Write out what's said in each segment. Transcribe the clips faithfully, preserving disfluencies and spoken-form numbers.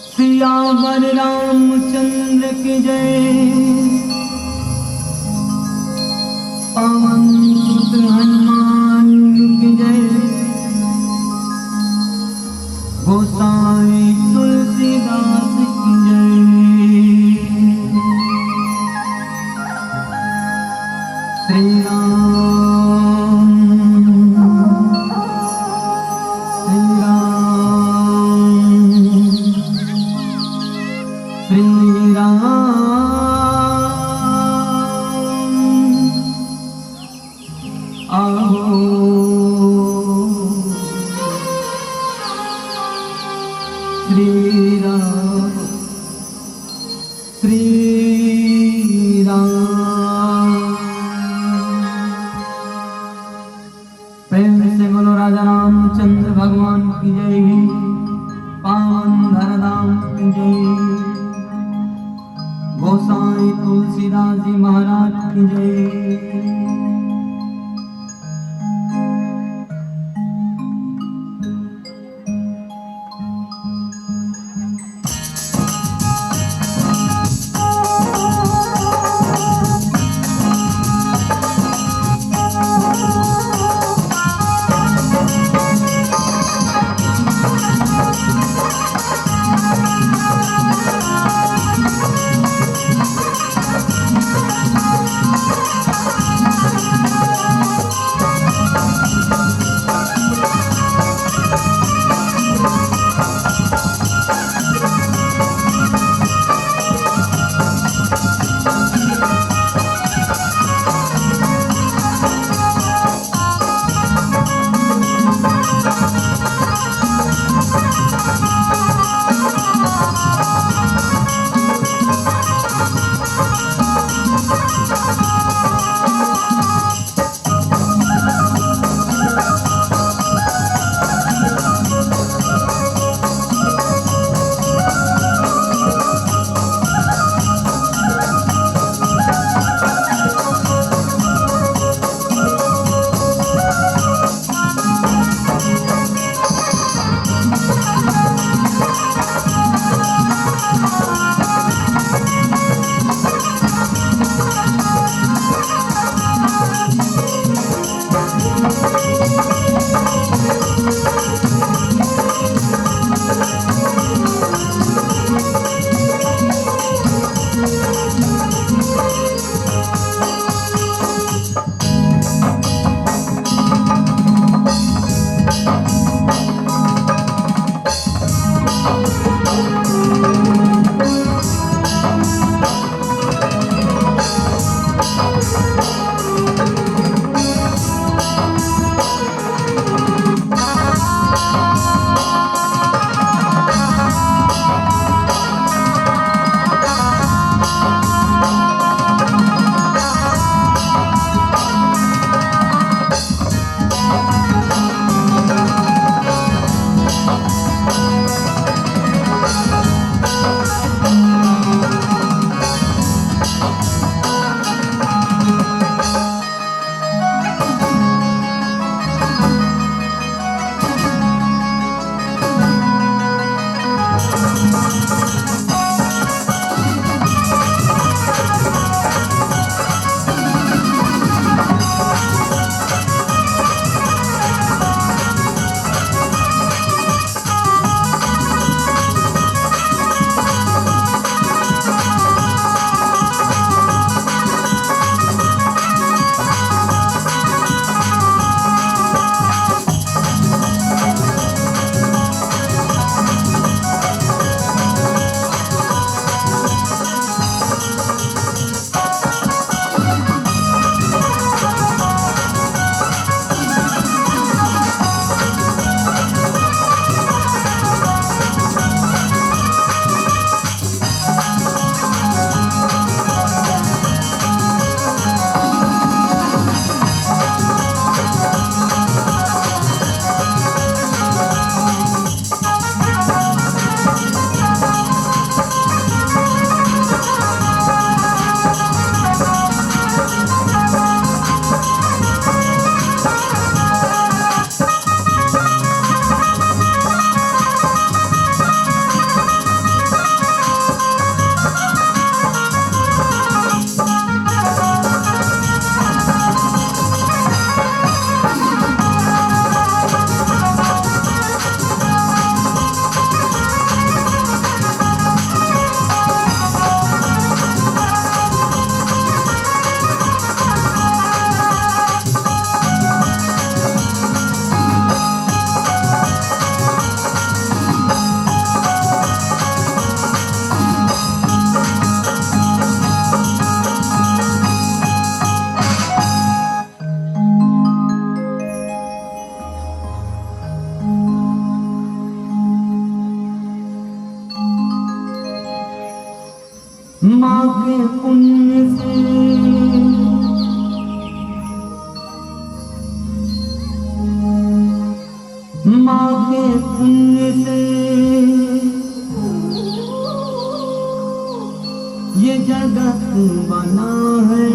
सियावर रामचंद्र की जय, पवन सुत हनुमान की जय, गोसाई तुलसीदास की जय। श्री राम, श्री राम, श्री राम, आहो, श्री राम, श्री राम। प्रेम से बोलो राजा रामचंद्र भगवान की जय, पावन धरधाम की जय, गोसाई तुलसीदास जी महाराज की जय। माँ के पुण्य से ये जगत बना है,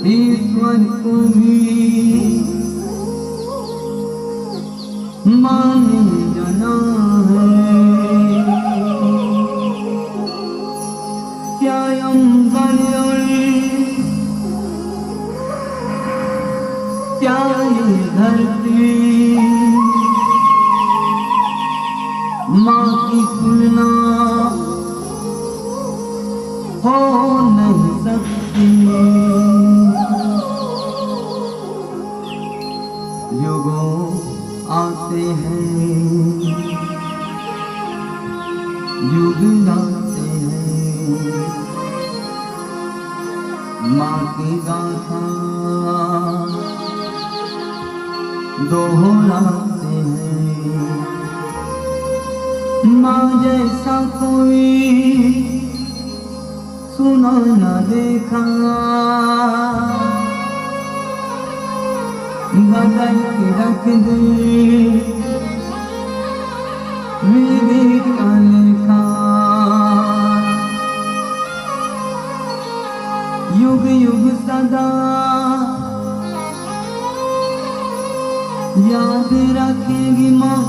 ईश्वर को भी माँ ने जाना है। क्या अंबर और क्या ये धरती माँ की तुलना हो नहीं सकती। युगों आते हैं, युग जाते हैं, माँ की गाथा दोहराते हैं। माँ जैसा कोई सुना न देखा, बदल के रख दे विधि का लेखा। युग युग सदा याद रखेगी माँ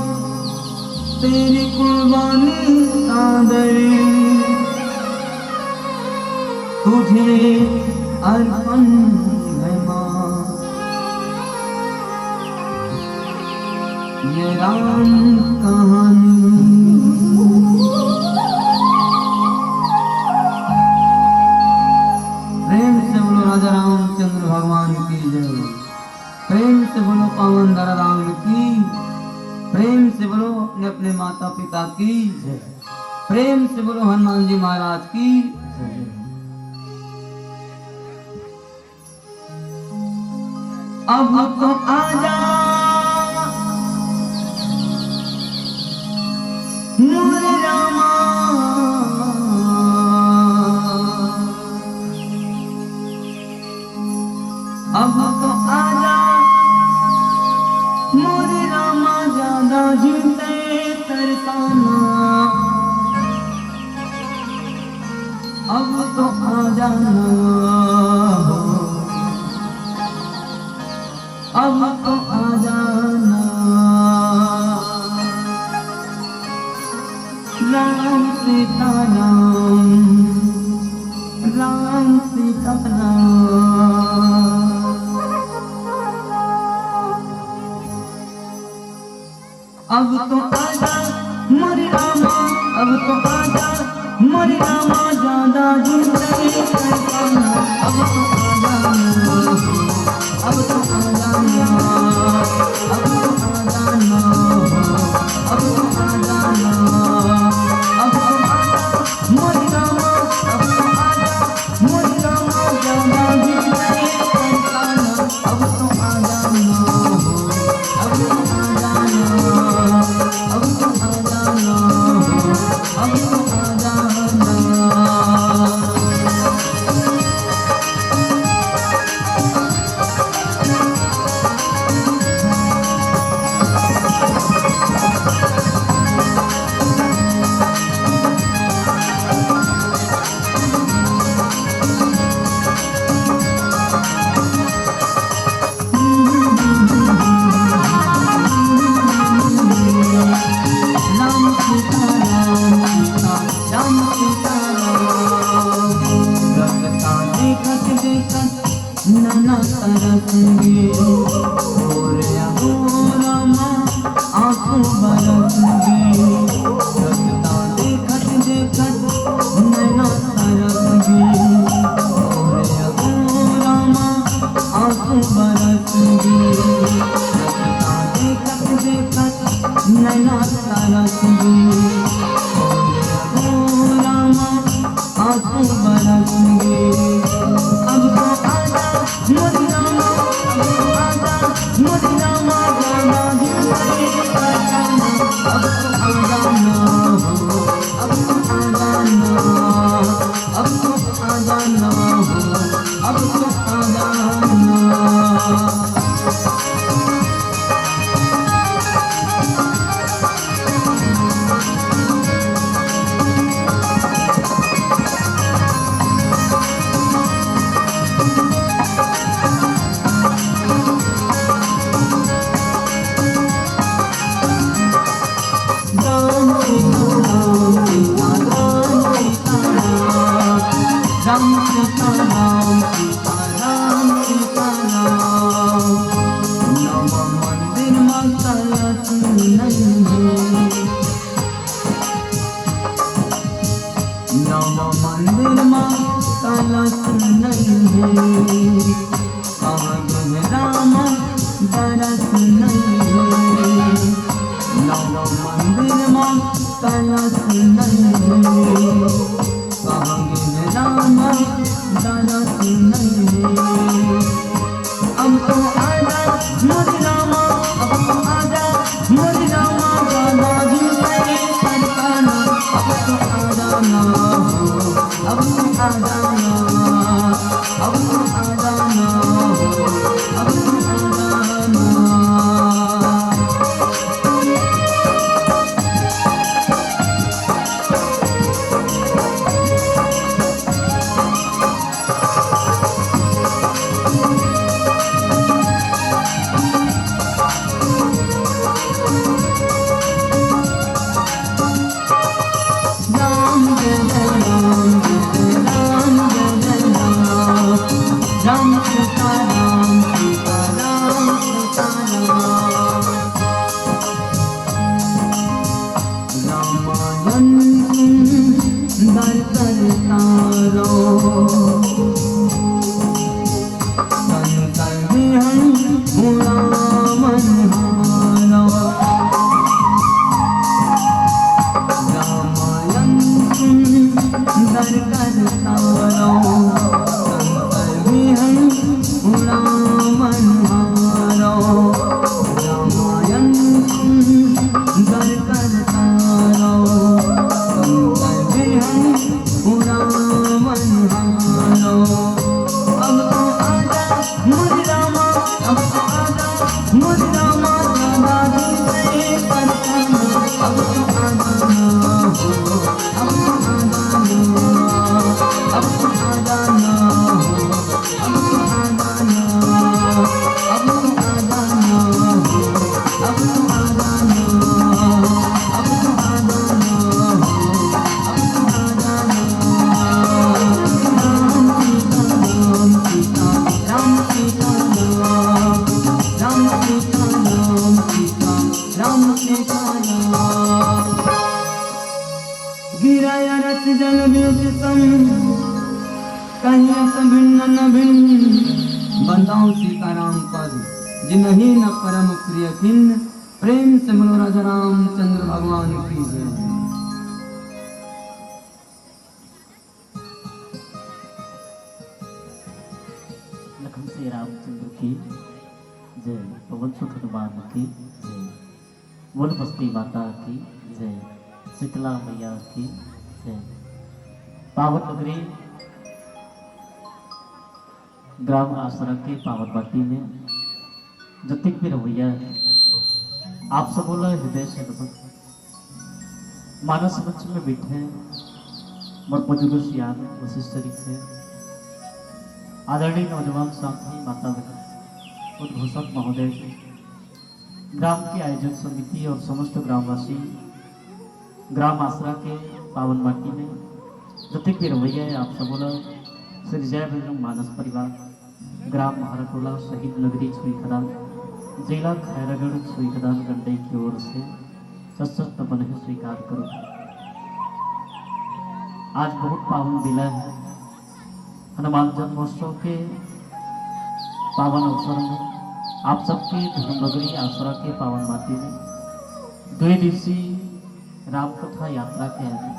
तेरी कुर्बानी का दर। तुझे अर्पण है माँ ये राम कहानी। प्रेम से बोलो राजा रामचंद्र भगवान की जय। प्रेम से बोलो पावन धरा राम की। प्रेम से बोलो अपने अपने माता पिता की जय। प्रेम से बोलो हनुमान जी महाराज की जय। अब तो आजा मोरे रामा, अब तो आजा मोरे रामा, ज्यादा जिंदे तरसाना। अब तो आ जाना हो, अब तो आ जाना। राम सीता राम, राम सीता राम। अब तो आजा मोरे रामा, अब तो आजा मोरे रामा, ज्यादा दिन नहीं कर पाना। अब तो आजा ना, अब तो आजा ना, अब तो आजा ना, अब तो आजा ना, अब तो आजा मोरे रामा, अब तो आजा मोरे रामा, ज्यादा दिन नहीं कर पाना। अब तो आ जाना हो, अब तो आ जाना, अब तो आ जाना हो, अब तो आ जाना। राम सीता राम सीता राम सीता राम। रस्ता देखत देखत नैना तरस गे, ओ रे ओ रामा आंसू बरस गे। रस्ता देखत देखत नैना तरस गे, ओ रे ओ रामा आंसू बरस गे। रस्ता देखत देखत नैना तरस गे, ओ रे ओ रामा आंसू बरस गे। अब तो आजा मोरे रामा, अब तो आजा मोरे रामा, ज्यादा दिन नहीं कर पाना। अब तो आ जाना सीताराम, सीताराम, सीताराम। नवा मंदिर मा कलश नहीं है। नवा मंदिर मा कलश नहीं है। कहाँ गे हे रामा दरस नहीं है। नवा मंदिर मा कलश नहीं है। कहाँ गे हे रामा दरस नहीं है। अब तो आजा मोरे रामा, अब तो आजा मोरे रामा, जाना ही पड़े परताना। अब तो आजा ना हो, अब तो आजा ना, अब तो आजा ना हो, अब तो आजा ना। राम जय जय राम, जय जय राम, जय जय राम। राम सीता राम, सीता राम, सीता राम। रामायण सुंदर करतारो, संकर विहंगु रावण हारो। रामायण सुंदर करतारो, संकर विहंगु रावण हारो। रामायण सुंदर करतारो, संकर विहंगु रावण हारो। अब तो आजा मोरे रामा, अब तो आजा मोरे रामा, ज्यादा दिन नहीं करताना। अब तो आजा ना हो, अब तो आजा ना, अब तो आजा ना हो। अब तो आजा ना, अब तो आजा ना, अब तो आजा ना, अब तो आजा ना, अब तो आजा ना। राम सीता राम सीता, राम सीता राम सीता, राम सीता राम। गिरा अरथ जल बिनु सम कहिए त भिन्न न भिन्न। बंदाओ सीताराम पद, जिनहि न परम प्रिय खिन्न। प्रेम से बोलो राजा रामचंद्र भगवान की जय। लखन से रामचंद्र की जय, पवन सुत हनुमान की जय। बोल बस्ती माता की जय, शीतला मैया की जय। पावन नगरी ग्राम आसरा के पावन माटी में जतिक भी रवैया है, आप सबो ला हृदय से नमन। मानस मंच में बैठे मोर बुजुर्ग सियान वशिष्ठ जी के, आदरणीय नौजवान साथी, माता बहन, उद्घोषक महोदय जी, ग्राम के आयोजक समिति और समस्त ग्रामवासी, ग्राम आसरा के पावन माटी में जतिक भी रवैया है, आप सबो ला श्री जय बजरंग मानस परिवार, ग्राम महाराटोला, शहीद नगरी छुईखदान, जिला खैरागढ़ छुईखदान गंडई की ओर से सशस्त्र नमन है, स्वीकार करो। आज बहुत पावन बेला है, हनुमान जन्मोत्सव के पावन अवसर में आप सबके धर्मनगरी आसरा के पावन माटी में द्वि दिवसीय राम कथा यात्रा के आयोजन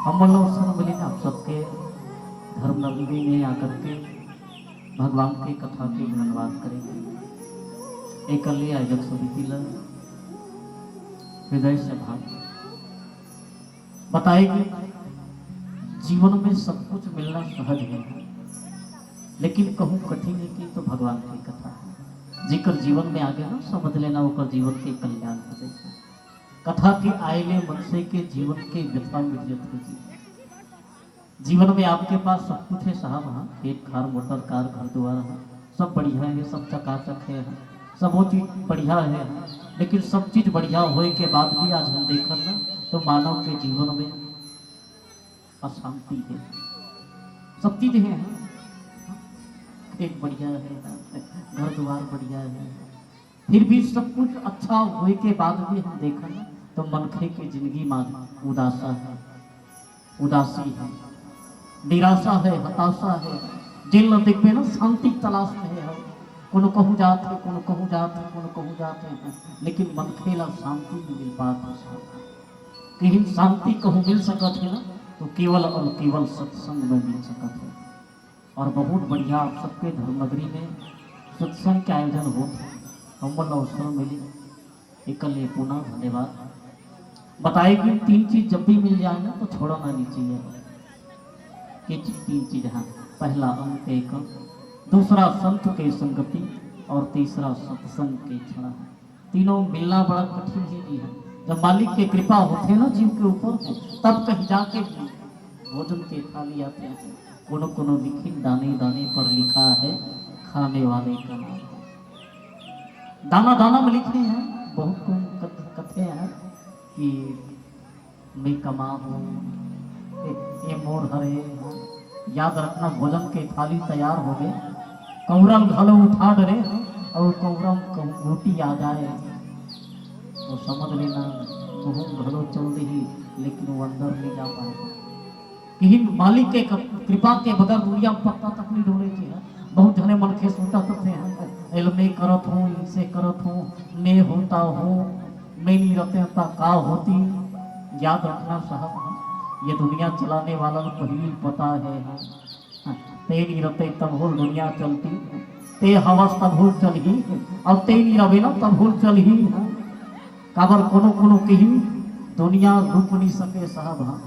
हम मन ला अवसर मिलिन आप सबके धर्मनगरी में आकर के भगवान के कथा के धन्यवाद करेंगे। एकर लिए आयोजक समिति ला हृदय से आभार। बताए कि जीवन में सब कुछ मिलना सहज है, लेकिन कहूँ कठिन है कि तो भगवान की कथा है। जेकर जीवन में आगे ना समझ लेना, ओकर जीवन के कल्याण हो जाए। कथा के आए ले मनसे के जीवन के व्यथा मिट जाथे जी। जीवन में आपके पास सब कुछ है साहब, हाँ, खेत खार, मोटर कार, घर दुआर, हाँ, सब बढ़िया है, सब चकाचक है, हाँ, सब वो चीज बढ़िया है, हाँ, लेकिन सब चीज बढ़िया होए के बाद भी आज हम देखन ना, तो मानव के जीवन में अशांति है। सब चीज हे, हाँ। खेत बढ़िया हे, घर दुवार बढ़िया हे, फिर भी सब कुछ अच्छा होय के बाद भी हम देखन तो मनखे के जिंदगी मा उदासा हे, उदासी हे, निराशा हे, हताशा हे। जेन ल देखबे ना, शांति के तलाश में हे। कोनो कहूँ जात हे, कोनो कहूँ जात हे, कोनो कहूँ जात हे, लेकिन मनखे ला शांति नहीं मिल पात हे। कहीं शांति कहूँ मिल सकत हे ना, तो केवल और केवल सत्संग में मिल सकत हे। और बहुत बढ़िया आप सबके धर्म नगरी में सत्संग के आयोजन होत हे, हमन ला अवसर मिले, एकर लिए पुनः धन्यवाद। बताए कि तीन चीज जब भी मिल जाए ना, तो छोड़ना नहीं चाहिए। ये चीज, तीन चीज, हाँ, पहला अंग के एक अंग, दूसरा संत के संगति और तीसरा सत्संग के क्षण। तीनों मिलना बड़ा कठिन हे जी। हाँ, जब मालिक के कृपा होथे ना जीव के ऊपर, तब कहीं जाके भी भोजन के थाली आथे। कोनो कोनो लिखिन, दाने दाने पर लिखा है खाने वाले का नाम। दाना दाना में लिखे हैं, बहुत कम कथ-, कथे हैं कि मैं कमाहूँ, ए, ए मोर हरे, हाँ। याद रखना, भोजन के थाली तैयार होगे, कौरम घलो उठा डरे, और कौरम कहूँ गोटी आ जाए, तो समझ लेना, कहूँ घलो चल रही, लेकिन वो अंदर नहीं जा पाए। कहीं मालिक के क-, कृपा के बगैर दुनिया में पत्ता तक नहीं डोले जी। हाँ, बहुत जने मनखे सोचत रथे हैं, एल मैं करत हूँ, इसे करत हूँ, मैं होता हूँ, मैं नहीं रहते ता का होती। याद रखना साहब, हाँ, ये दुनिया चलाने वाला तो पहली पता है, हाँ। हाँ, ते नहीं रहते तब होल दुनिया चलती, ते हवस तब होल चलही, और ते नहीं रहे ना तब होल चलही, हाँ। काबर कोनो कोनो कहीं दुनिया रुक नहीं सके साहब, हाँ।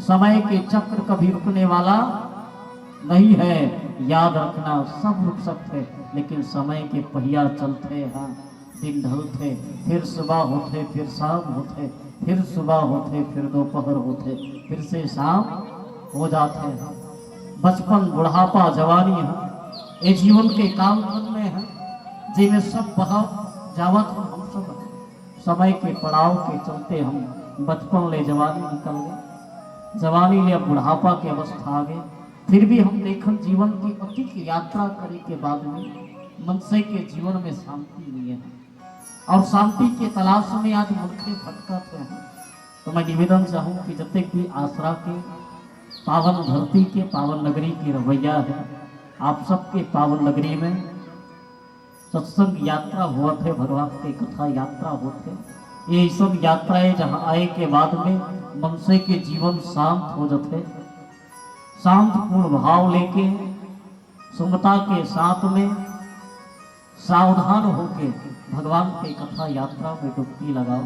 समय के चक्र कभी रुकने वाला नहीं है। याद रखना, सब रुक सकते, लेकिन समय के पहिया चलते हैं। दिन ढलते, फिर सुबह होते, फिर शाम होते, फिर सुबह होते, फिर दोपहर होते, फिर से शाम हो जाते हैं। बचपन, बुढ़ापा, जवानी है, ये जीवन के कालखंड में है, जिनमें सब बहाव जावत हम, हम सब समय के पड़ाव के चलते हम बचपन ले जवानी निकल गए, जवानी ले अब बुढ़ापा के अवस्था आ गए। फिर भी हम देखन जीवन की अतिक यात्रा करे के बाद में मनसे के जीवन में शांति नहीं है, और शांति के तलाश में आज मनखे भटकत हैं। तो मैं निवेदन चाहूँ कि जतेक भी आसरा के पावन धरती के, पावन नगरी के रवैया है, आप सबके पावन नगरी में सत्संग यात्रा होत हे, भगवान के कथा यात्रा होत हे। ये सब यात्रा हे, जहाँ आए के बाद में मनसे के जीवन शांत हो जाथे, शांतपूर्ण भाव लेके, सुमता के साथ में, सावधान होके भगवान के कथा यात्रा में डुबकी लगाओ।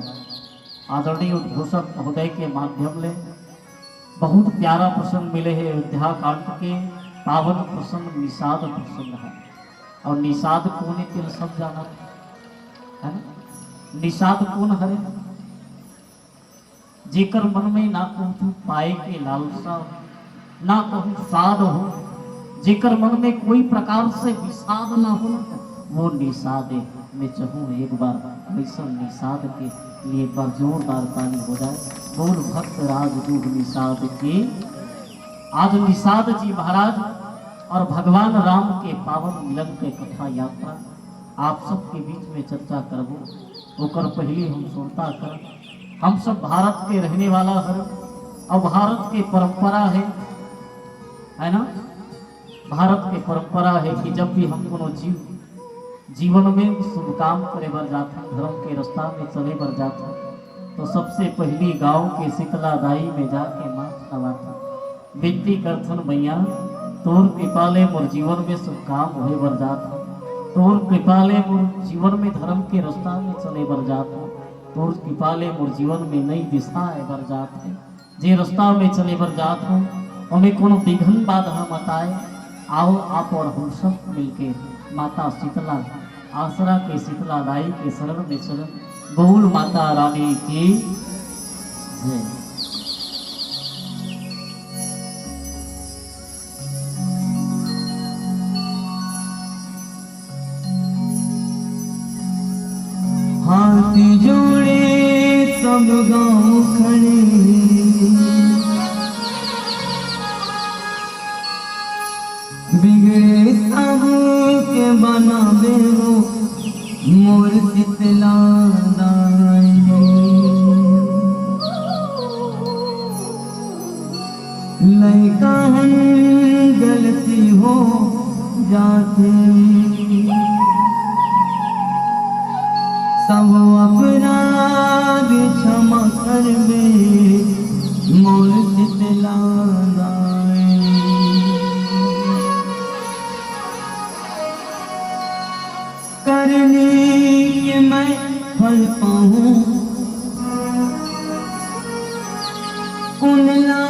आदरणीय उद्घोषक महोदय के माध्यम ले बहुत प्यारा प्रसंग मिले हे अयोध्या कांड के। पावन प्रसंग निषाद प्रसंग है, और निषाद कोन हे तेला सब जानत हे, है ना? निषाद कोन हरे? जेकर मन में ना कहूँ पाए के लालसा हो, ना कहूँ साध हो, जेकर मन में कोई प्रकार से विषाद ना हो ना, वो निषाद हे। मैं चाहूँ एक बार वैसन निषाद के लिए एक बार जोरदार ताली हो जाए। बोल भक्त राजगुरु निषाद की। आज निषाद जी महाराज और भगवान राम के पावन मिलन के कथा यात्रा आप सबके बीच में चर्चा करबो। ओकर पहली हम सुरता कर, हम सब भारत के रहने वाला हर, और भारत के परंपरा है, है ना? भारत के परंपरा है कि जब भी हम कोनो जीव, जीवन में शुभ काम करे बर जाथन, धर्म के रास्ता में चले बर जाथन, तो सबसे पहली गांव के शीतला दाई में जाके माथ नवाथन, विनती करथन, "मैया, तोर कृपा ले मोर जीवन में शुभ काम होए बर जात हे, तोर कृपा ले मोर जीवन में धर्म के रास्ता में चले बर जात हे, तोर कृपा ले मोर जीवन में नई दिशा आए बर जात हे, जे रास्ता में चले बर जात हे, ओमे कोनो विघ्न बाधा मत आए।" आओ आप और हम सब मिलके माता शीतला, आसरा के शीतला दाई के शरण में शरण। बोल माता रानी की जय। हाथ जोड़े सब गांव खड़े। बिगड़े सबके बनाबे हो मोर शीतला दाई। लइका हन गलती हो जाथे, सब अपराध क्षमा करबे मोर शीतला दाई। करनी के मैं फल पाहूँ, कोन ला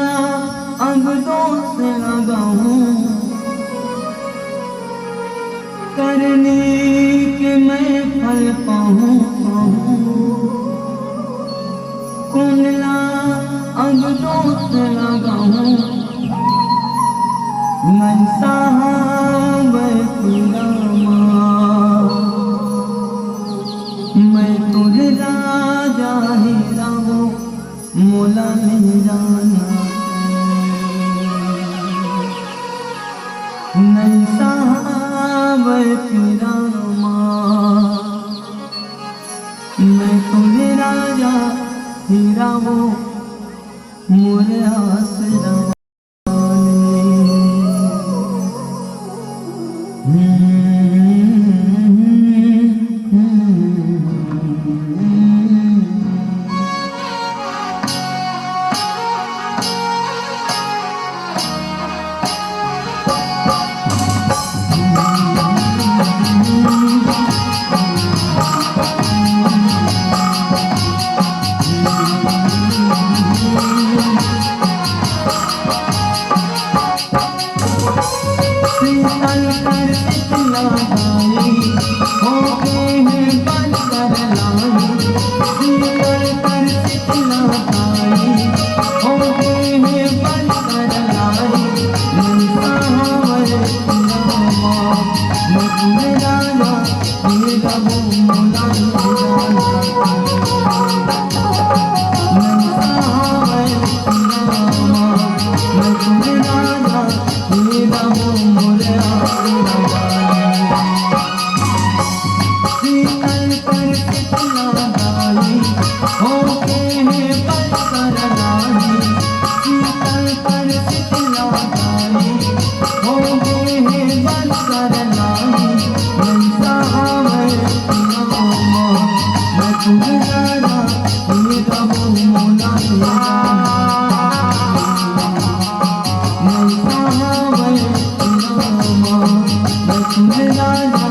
अब दोष लगाहूँ। करनी के मैं फल पाहूँ, पाहूँ। कोन ला अब दोष लगाहूँ, मैं साहब रामा, मैं तोर राजा हे रावो, मोला ले जाना। मैं साहब रामा, मैं तोर राजा हे रावो, मोर आसरा। शीतल कर शीतला दाई, होके हे बंदर लाई। शीतल कर शीतला दाई, होके हे बंदर लाई। मैं साहब रामा, मैं तोर राजा हे रावो, मोला ले जाना। मैं साहब रामा, मैं तोर राजा हे रावो, मोर आसरा। शीतल कर शीतला दाई, होके हे बंदर लाई। शीतल कर शीतला दाई, होके हे बंदर लाई। मैं साहब रामा, मैं तोर राजा हे रावो, मोला ले जाना। मैं साहब रामा, मैं तोर राजा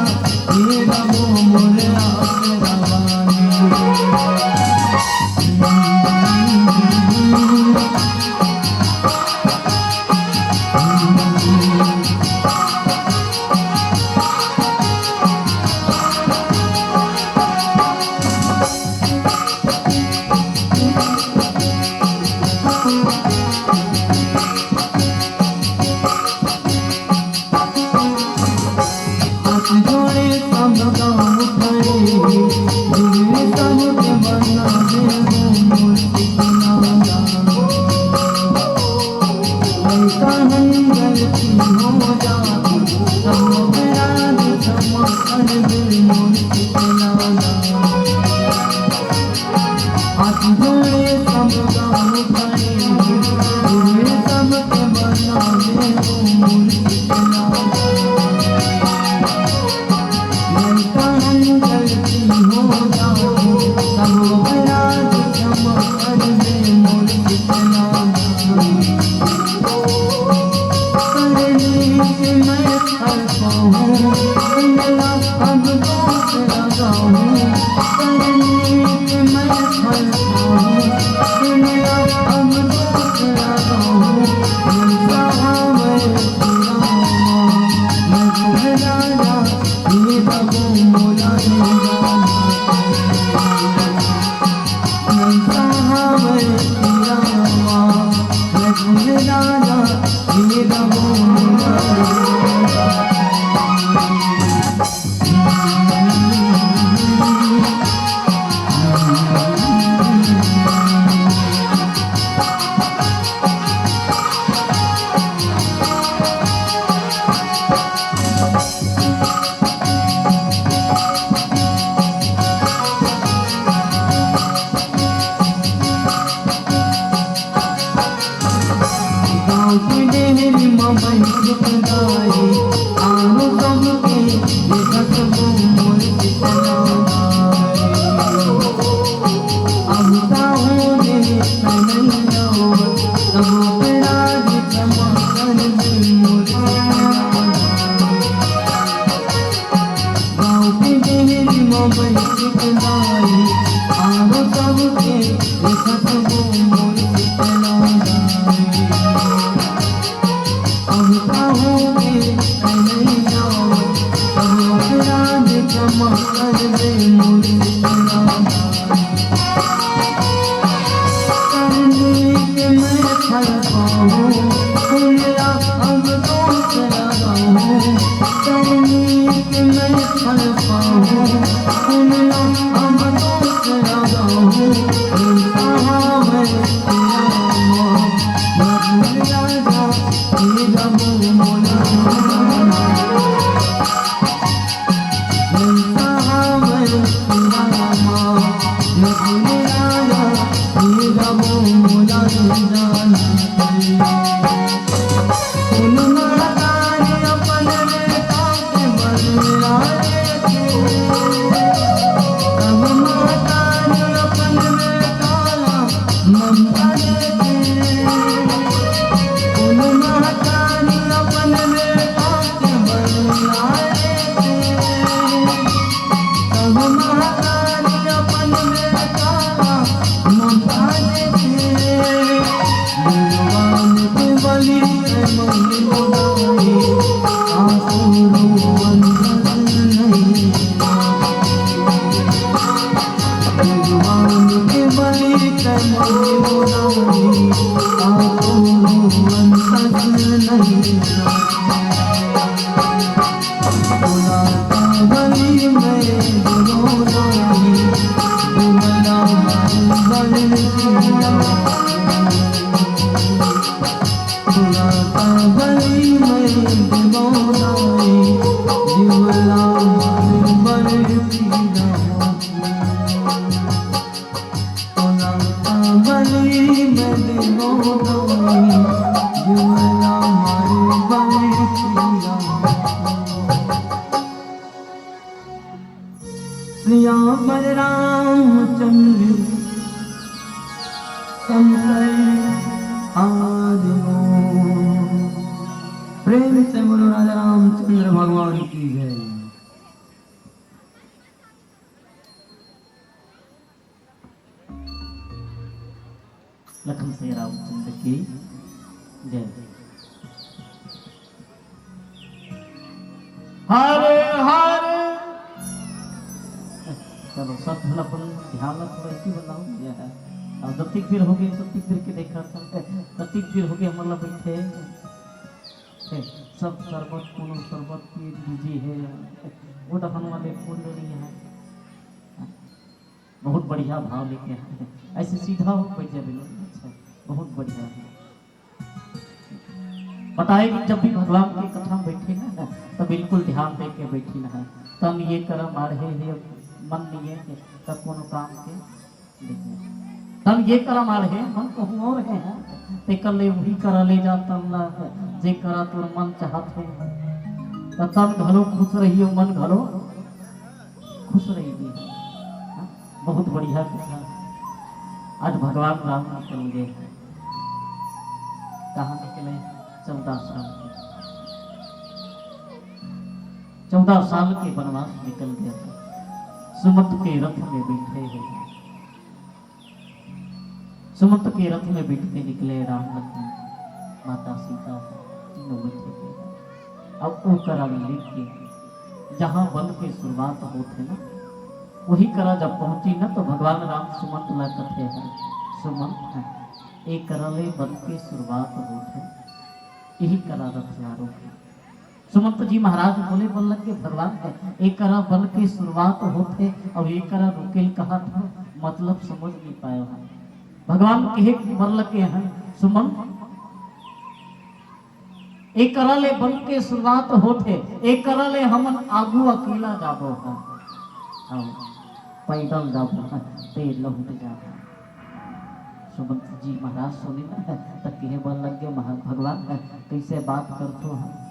हे रावो, मोर आसरा। हाथ जोड़े सब गाँव खड़े, बिगड़े सबके बनाबे हो मोर शीतला दाई। लइका हन गलती हो जाथे, सब अपराध क्षमा करबे मोर शीतला दाई। हाथ जोड़े सब गाँव खड़े, बिगड़े सबके बनाबे हो मोर शीतला दाई। लइका हन गलती हो जाथे, सब अपराध क्षमा करबे मोर शीतला दाई। करनी के मैं फल पाहूँ, कोन ला अब दोष लगाहूँ। करनी के मैं फल पाहूँ, कोन ला अब दोष लगाहूँ। मैं साहब रामा, मैं तोर राजा हे रावो, मोला ले जाना। मैं साहब रामा, मैं तोर राजा हे रावो, मोला ले जाना। दाई, आरो सबके देखत हो मोर शीतला दाई। अब कहोगे कन्हैया, अब राज क्षमा कर दे मोर शीतला दाई। करनी के मैं फल पाऊं, सुन ला अब दोष लगाऊं। करनी के मैं फल पाऊं, सुन ला अब दोष लगाऊं। कहावत तेरा माँ, मधुर राजा, ये रब मोला। सियावर रामचंद्र शंकर आदि। प्रेम से बोलो राजा रामचंद्र भगवान की जय। लखन से रामचंद्र की जय। हरे हरे। चलो, सब झन अपन ध्यान ला थोड़ा इसी बनाओ। ये है। अब जतिक बेर हो गए, जतिक बेर के देखा था, जतिक बेर हो गए, हमन ला बैठे। हे, सब शरबत, कोनो शरबत पी busy है, वो डहन वाले फोन ले रही है। बहुत बढ़िया भाव लेके आए हैं। ऐसे सीधा हो, बैठ जा बिल्कुल। अच्छा, बहुत बढ़िया। बताए कि जब भी भगवान की कथा में बैठे ना, तो बिल्कुल ध्यान दे के बैठी ना है। तन ये करम आढ़े हे, मन नहीं है, तब कोनो काम के देखिए। तन ये करम आढ़े, मन कहूँ और है, तेकर ले वही करा ले जा तन ला, जे करा तोर मन चाहत है। तो तन घलो खुश रहियो, मन घलो खुश रहिए। हाँ, बहुत बढ़िया कथा। आज भगवान राम निकल गए। कहाँ निकले? चौदह साल के, चौदह साल के वनवास निकल गया था। सुमंत के रथ में बैठे हैं। सुमंत के रथ में बैठ के निकले राम लखन, माता सीता, तीनों बैठे थे। अब वो करा लेके जहाँ वन के शुरुआत होत है ना, वही करा जब पहुँची ना, तो भगवान राम सुमंत ला कथे है, सुमंत है, एक करा ले वन के शुरुआत होत है, यही करा रथ आरोह है। सुमंत जी महाराज बोले बर लग के, भगवान, एक करा वन के शुरुआत होत है और एक करा रुकेल कहा था, मतलब समझ नहीं पाया हम। भगवान कहे बर लग के हैं, सुमंत, एक करा ले वन के शुरुआत होत है, एक करा ले हमन आगू अकेला जाबो है। आओ, पैदल जाबो है, ते लहुट जाबो। सुमंत जी महाराज सुने ना, त कहे बर लग गए, "महा-, भगवान, कैसे बात करथो ह?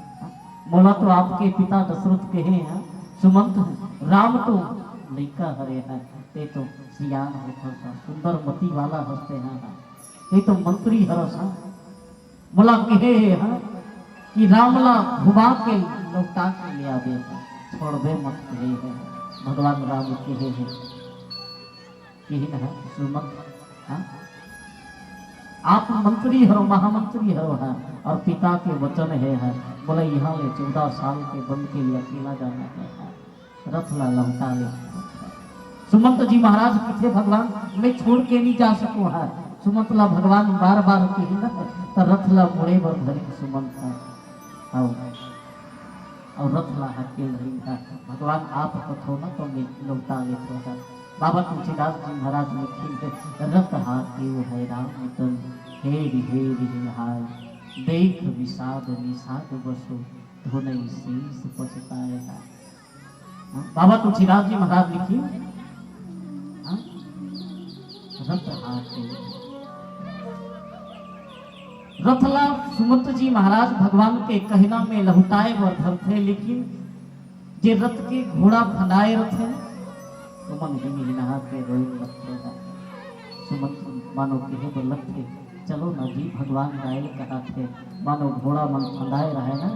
मोला तो आपके पिता दशरथ कहे हैं, सुमंत, राम तो लइका हरे हैं, ते तो सियान होथस, सुंदर मति वाला हस ते हैं, ते तो मंत्री हरस हैं।" मोला कहे हे, हाँ, कि राम ला घुमा के लौटा के ले आबे, छोड़बे मत कहे हे, भगवान राम कहे हे। किहिन है सुमंत, हाँ? आप मंत्री हरो, महामंत्री हरो है, और पिता के वचन हे है, बोले, "यहाँ ले चौदह साल के बंद के लिए अकेला जाना है, रथ ला लहुटा ले।" सुमंत जी महाराज किथे, "भगवान, मैं छोड़ के नहीं जा सकूँ है।" सुमंत ला भगवान बार बार किहिन, तो रथ ला मुड़े बर धरिन सुमंत है। आओ। अउ रथ ला हकेल रही है, "भगवान आप कथो ना तो मैं लौटा लेथो है।" बाबा तुलसीदास जी महाराज लिखिन हे, "रथ हाकेउ है राम तन, हेरि हेरि हिन हाय। देख विषाद निषाद बसु, धुनइ शीस पछताए है।" हाँ, बाबा तुलसीदास जी महाराज लिखिन, हाँ, रथ हाकेउ। रथ ला सुमंत जी महाराज भगवान के कहना में लहुटाए बर धरथे, लेकिन जे रथ के घोड़ा फंदाए रथे, ओमन हिमहिना के रोए लगथे। सुमंत मानो कहे बर लगथे, "चलो ना जी, भगवान दाई कहत हे।" मानो घोड़ा मन फंदाए रहे ना,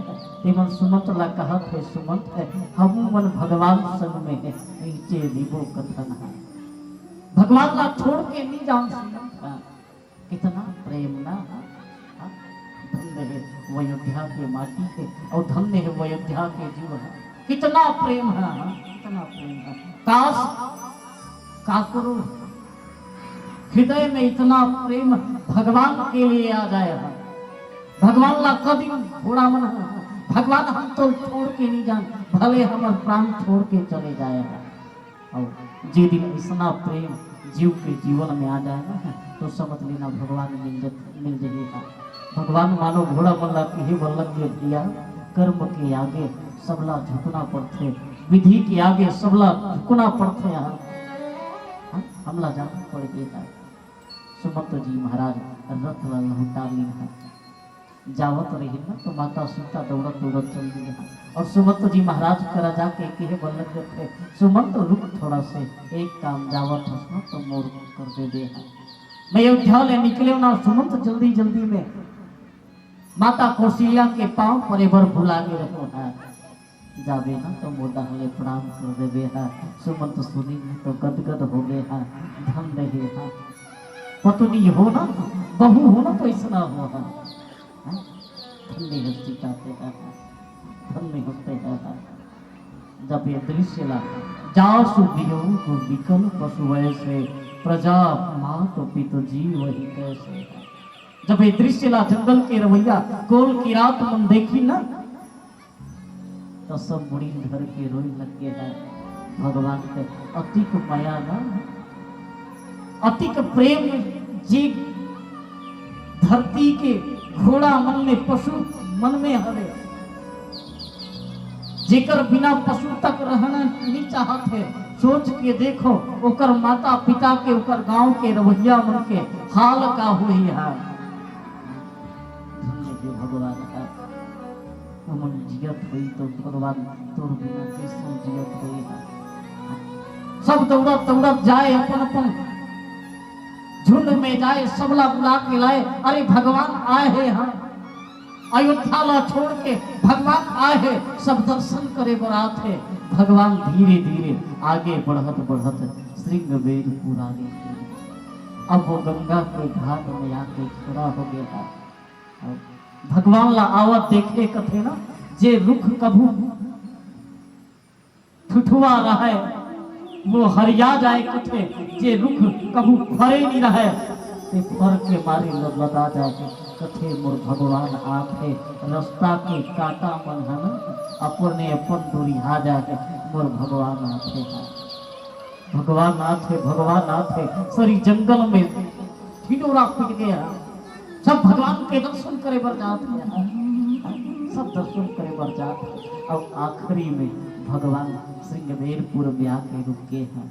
तेमन सुमंत ला कहत हे, "सुमंत हे, हमू मन भगवान संग में हे, नीचे रिबो कथन है।" भगवान ला छोड़ के नहीं जान सुमंत है। कितना प्रेम ना, हाँ? हाँ? धन्य है वो अयोध्या के माटी के, और धन्य है वो अयोध्या के जीव है। कितना प्रेम है, हाँ? कितना प्रेम है। काश काकरो हृदय में इतना प्रेम भगवान के लिए आ जाए, हाँ? भगवान ला कभी घोड़ा मन, हाँ? भगवान हम तो छोड़ के नहीं जान, भले हमर प्राण छोड़ के चले जाए, हाँ? और जे दिन अइसना प्रेम जीव के जीवन में आ जाए ना, तो समझ लेना भगवान मिल ज-, मिल जही है। भगवान मानो घोड़ा मन ला कहे बर लग गे, "भैया, कर्म के आगे सबला झुकना पड़थे, विधि के आगे सबला झुकना पड़थे।" हाँ, हाँ, हमला जाना पड़ गे है। सुमंत जी महाराज रथ ला लहुटा लीन है। जावत रहिन ना, तो माता सीता दौड़त दौड़त चल दी है। और सुमंत जी महाराज करा जाके कहे बर लग गे, "सुमंत, रुक थोड़ा से, एक काम, जावत हस ना, तो मोर कर दे दे है।" मैं अयोध्या ले निकले ना सुमंत, जल्दी जल्दी में माता कौशल्या के पाँव परे बर भुला गे रहो है। जाबे ना तो मोर डहर ले प्रणाम कर देबे हा। सुमंत सुनिन तो गदगद हो गे हा, धन्य हे हा। पत्नी हो ना, बहू हो ना, तो अइसना हो हा। हाँ? धन्य हस्ती का तेरा हा, धन्य हस्ते हा। जब ये दृश्य ला, जासु वियोग विकल पशु वैसे, प्रजा मात पित जीवहि कैसे। जब ये दृश्य ला जंगल के रवैया कोल किरात मन देखिन ना, त सब मुड़ी धर के रोए लग गे हे। भगवान के अतिक मया ना, अतिक प्रेम, जे धरती के घोड़ा मन में, पशु मन में हवे, जेकर बिना पशु तक रहना नहीं चाहत हे। सोच के देखो, ओकर माता पिता के, ओकर गांव के रवैया मन के हाल का होही हे। धन्य हे भगवान का। हमन जियत होई तो भगवान तोर बिना कइसो जियत होई हा। सब दौड़त दौड़त जाए, अपन अपन झुंड में जाए, सबला बुला के लाए। अरे भगवान आए हे हा, अयोध्या ला छोड़ के भगवान आए हे, सब दर्शन करे बर आत हे। भगवान धीरे धीरे आगे बढ़त बढ़त श्रृंगबेरपुर आ गे। अब वो गंगा के घाट में आके खड़ा हो गे हा। भगवान ला आवत देखे कथे ना, जे रुख कभू ठुठुआ रहय, वो हरिया जाय कथे, जे रुख कभू फरे नहीं रहय, ते फर के मारे लदलदा जाय कथे। मोर भगवान आथे, रस्ता के कांटा मन ह ना, अपने अपन दूरिहा जाय, मोर भगवान आथे। भगवान आथे, भगवान आथे, सरी जंगल में ढिंडोरा पीट गे हा। सब भगवान के दर्शन करे बर जात हे हा। सब दर्शन करे बर जात हे। अउ आखिरी में भगवान श्रृंगबेरपुर में आके रुक गे हा,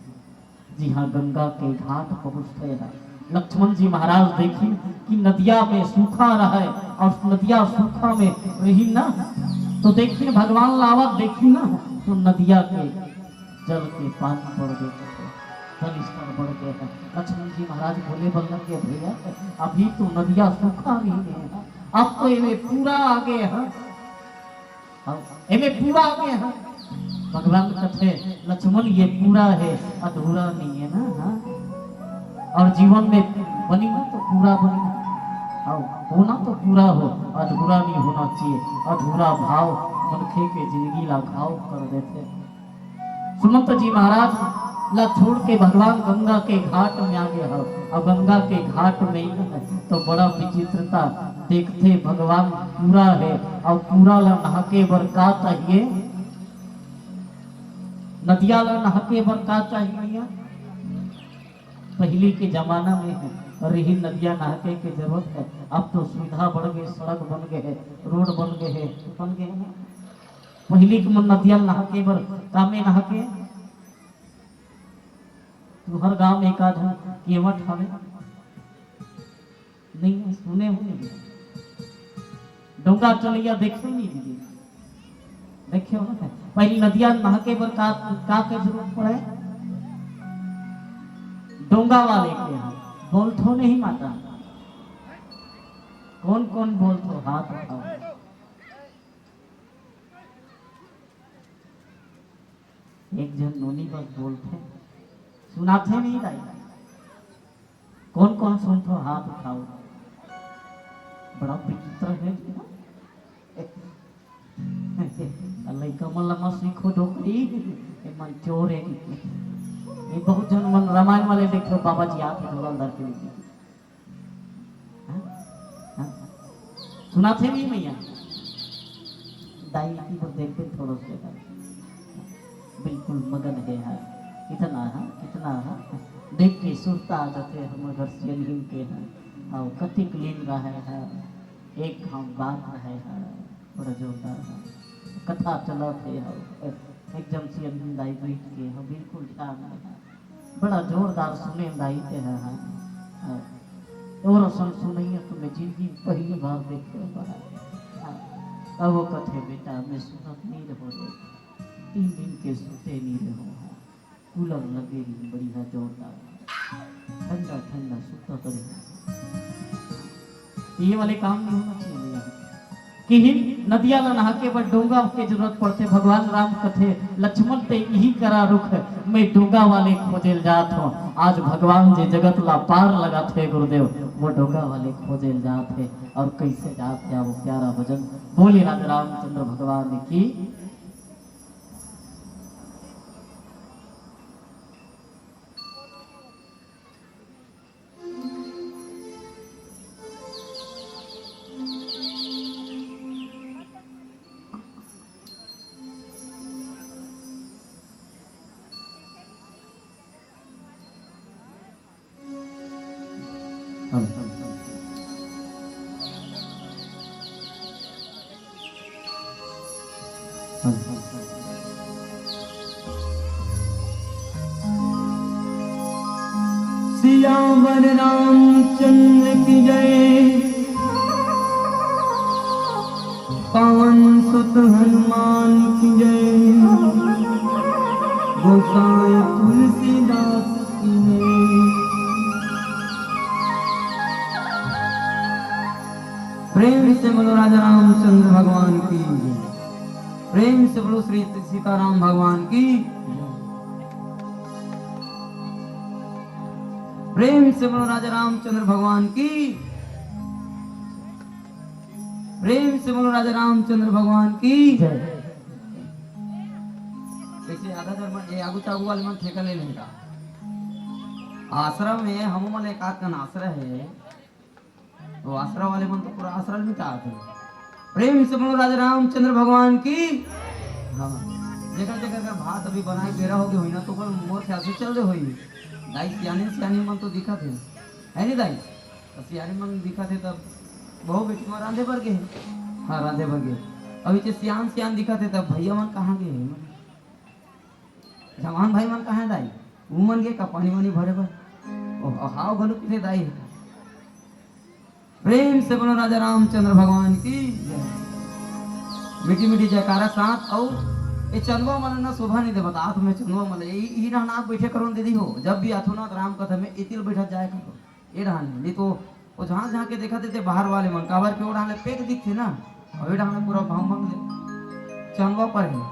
जिहाँ गंगा के घाट पहुँचथे हा। लक्ष्मण जी महाराज देखिन कि नदिया में सूखा रहय अउ नदिया सूखा में रही ना, तो देखिन भगवान ला आवत देखिन ना, तो नदिया के जल के पानी बढ़ गे हे, जल स्तर बढ़ गे हे। लक्ष्मण जी महाराज बोले बर लग गे, "भैया, अभी तो नदिया सूखा नहीं हे, अब तो एमे पूरा आ गे हे, अब एमे पूरा आ गे हे।" भगवान कथे, "लक्ष्मण, ये पूरा हे, अधूरा नहीं हे ना।" हाँ? अउ जीवन में बनी ना तो पूरा बनी, अउ होना तो पूरा हो, अधूरा नहीं होना चाहिए। अधूरा भाव मनखे के जिंदगी ला घाव कर देथे। सुमंत जी महाराज ला छोड़ के भगवान गंगा के घाट में आ गए हो, अउ गंगा के घाट में ही तो बड़ा विचित्रता देखथे। भगवान पूरा है, अउ पूरा ला नहाके बर का चाहिए? नदिया ला नहाके बर का चाहिए? पहिली के जमाना में रिहिन नदिया नहाके के जरूरत है। अब तो सुविधा बढ़ गए, सड़क बन गए है, रोड बन गए है, बन गए है ना। पहिली के मन नदिया नहाके बर कामे नहाके। तुहर गांव में एक आध केवट हवे, नहीं सुने हो नहीं? डोंगा चलैया देखे नहीं दीदी? देखे हो ना? पहली नदिया नहाके बर का, का के जरूरत पड़े? डोंगा वाले के यहाँ। बोलथो नहीं माता? कौन कौन बोलथो हाथ उठाओ। एक झन नोनी बस बोलथे, सुनाथे नहीं दाई? कौन कौन सुनथो हाथ उठाओ। बड़ा विचित्र है। लइका मन ला मत सीखो डोकरी, ये मन चोर है। ये बहुत झन मन रामायण वाले देखो, बाबा जी आप ढोलक धर के लेके। हाँ? हाँ? सुनाथे नहीं मैया? दाई की ओर देख के थोड़ा सा बिल्कुल मगन है, हाँ। कितना, हाँ? कितना, हाँ? देख के सुरता आ जाथे हम अगर सियनहिन के, हाँ। अउ कतिक लीन रहे है, एक घाव बात रहे है, बड़ा जोरदार है। कथा चलत है, हाँ। एक झन सियनहिन दाई बैठ के, हाँ, बिल्कुल ध्यान में है। बड़ा जोरदार सुने दाई ते ह, हाँ। हाँ। और असन सुनैया तो मैं जिंदगी में पहली बार देखे हूँ बड़ा। हाँ। अब वो कथे, "बेटा, मैं सुनत नहीं रहो रे। तीन दिन के सुते नहीं रहो, हाँ। कूलर लगे रही, बढ़िया जोरदार। ठंडा, ठंडा सुता करे।" ये वाले काम नहीं होना चाहिए भैया। किहिन नदिया ला नहाके बर डोंगा के जरूरत पड़थे। भगवान राम कथे, "लक्ष्मण ते इही करा रुख, मैं डोंगा वाले खोजे ल जात हूँ।" आज भगवान जे जगत ला पार लगाथे गुरुदेव, वो डोंगा वाले खोजे ल जात हे। और कैसे जात हे वो प्यारा भजन। बोले राजा रामचंद्र भगवान की। सियावर रामचंद्र की जय, पवन सुत हनुमान की जय, गोसाई तुलसीदास की जय। प्रेम से बोलो राजा रामचंद्र भगवान की जय। प्रेम से बोलो श्री सीताराम भगवान की। प्रेम से बोलो राजा रामचंद्र भगवान की। प्रेम से बोलो राजा रामचंद्र भगवान की। जय। वैसे आधा धर्म ये आगू चागू वाले मन ठेका ले लेंगे। आश्रम में हम मन एक आध कन आश्रय है। तो आसरा वाले मन तो पूरा आसरा मिटात हे। प्रेम से बोलो राजा रामचंद्र भगवान की। हाँ, जेकर जेकर घर भात अभी बनाए बेरा हो गए होई ना, तो ओकर मोर ख्याल से चल दे होई। दाई सियानी सियानी मन तो दिखत हे, है नी दाई? तो सियानी मन दिखत हे तब बहू बेटी मन रांधे बर गे हे। हाँ, रांधे बर गे। अभी जे सियान सियान दिखत हे तब भैया मन कहाँ गे हे? जवान भाई मन कहाँ हे दाई? उमन गे का पानी वानी भरे बर? ओ, हाव घलो किथे दाई। प्रेम से बोलो राजा रामचंद्र भगवान की जय। मीठी मीठी जयकारा साथ। अउ ये चंदवा मन ना शोभा नहीं देवत, आत में चंदवा मन, ई, ई रहना आप बैठे करो दीदी हो, जब भी आथो ना तो राम कथा में इतिल बैठा जाए करो, ये रहन, नहीं तो वो जहाँ जहाँ के देखा देते बाहर वाले मन, काबर के वो रहने पेट दिखते ना, और ये रहने पूरा भाव मंग ले, चंदवा पर है,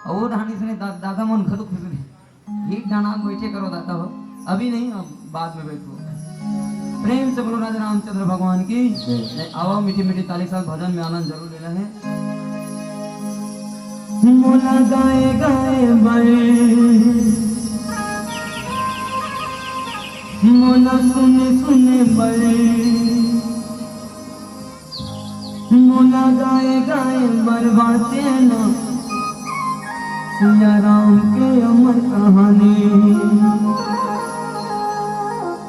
और वो रहने इसने दा-, दादा मन घलो खुश नहीं। एक जना बैठे करो दादा हो। अभी नहीं, अब बाद में बैठो। प्रेम से बोलो राजा रामचंद्र भगवान की। जय। आवा, मीठी मीठी ताली के साथ भजन में आनंद जरूर लेना है। मोला गाए गाए बर, मोला सुने सुने बर, मोला गाए गाए बर बाचे ना सिया राम के अमर कहानी।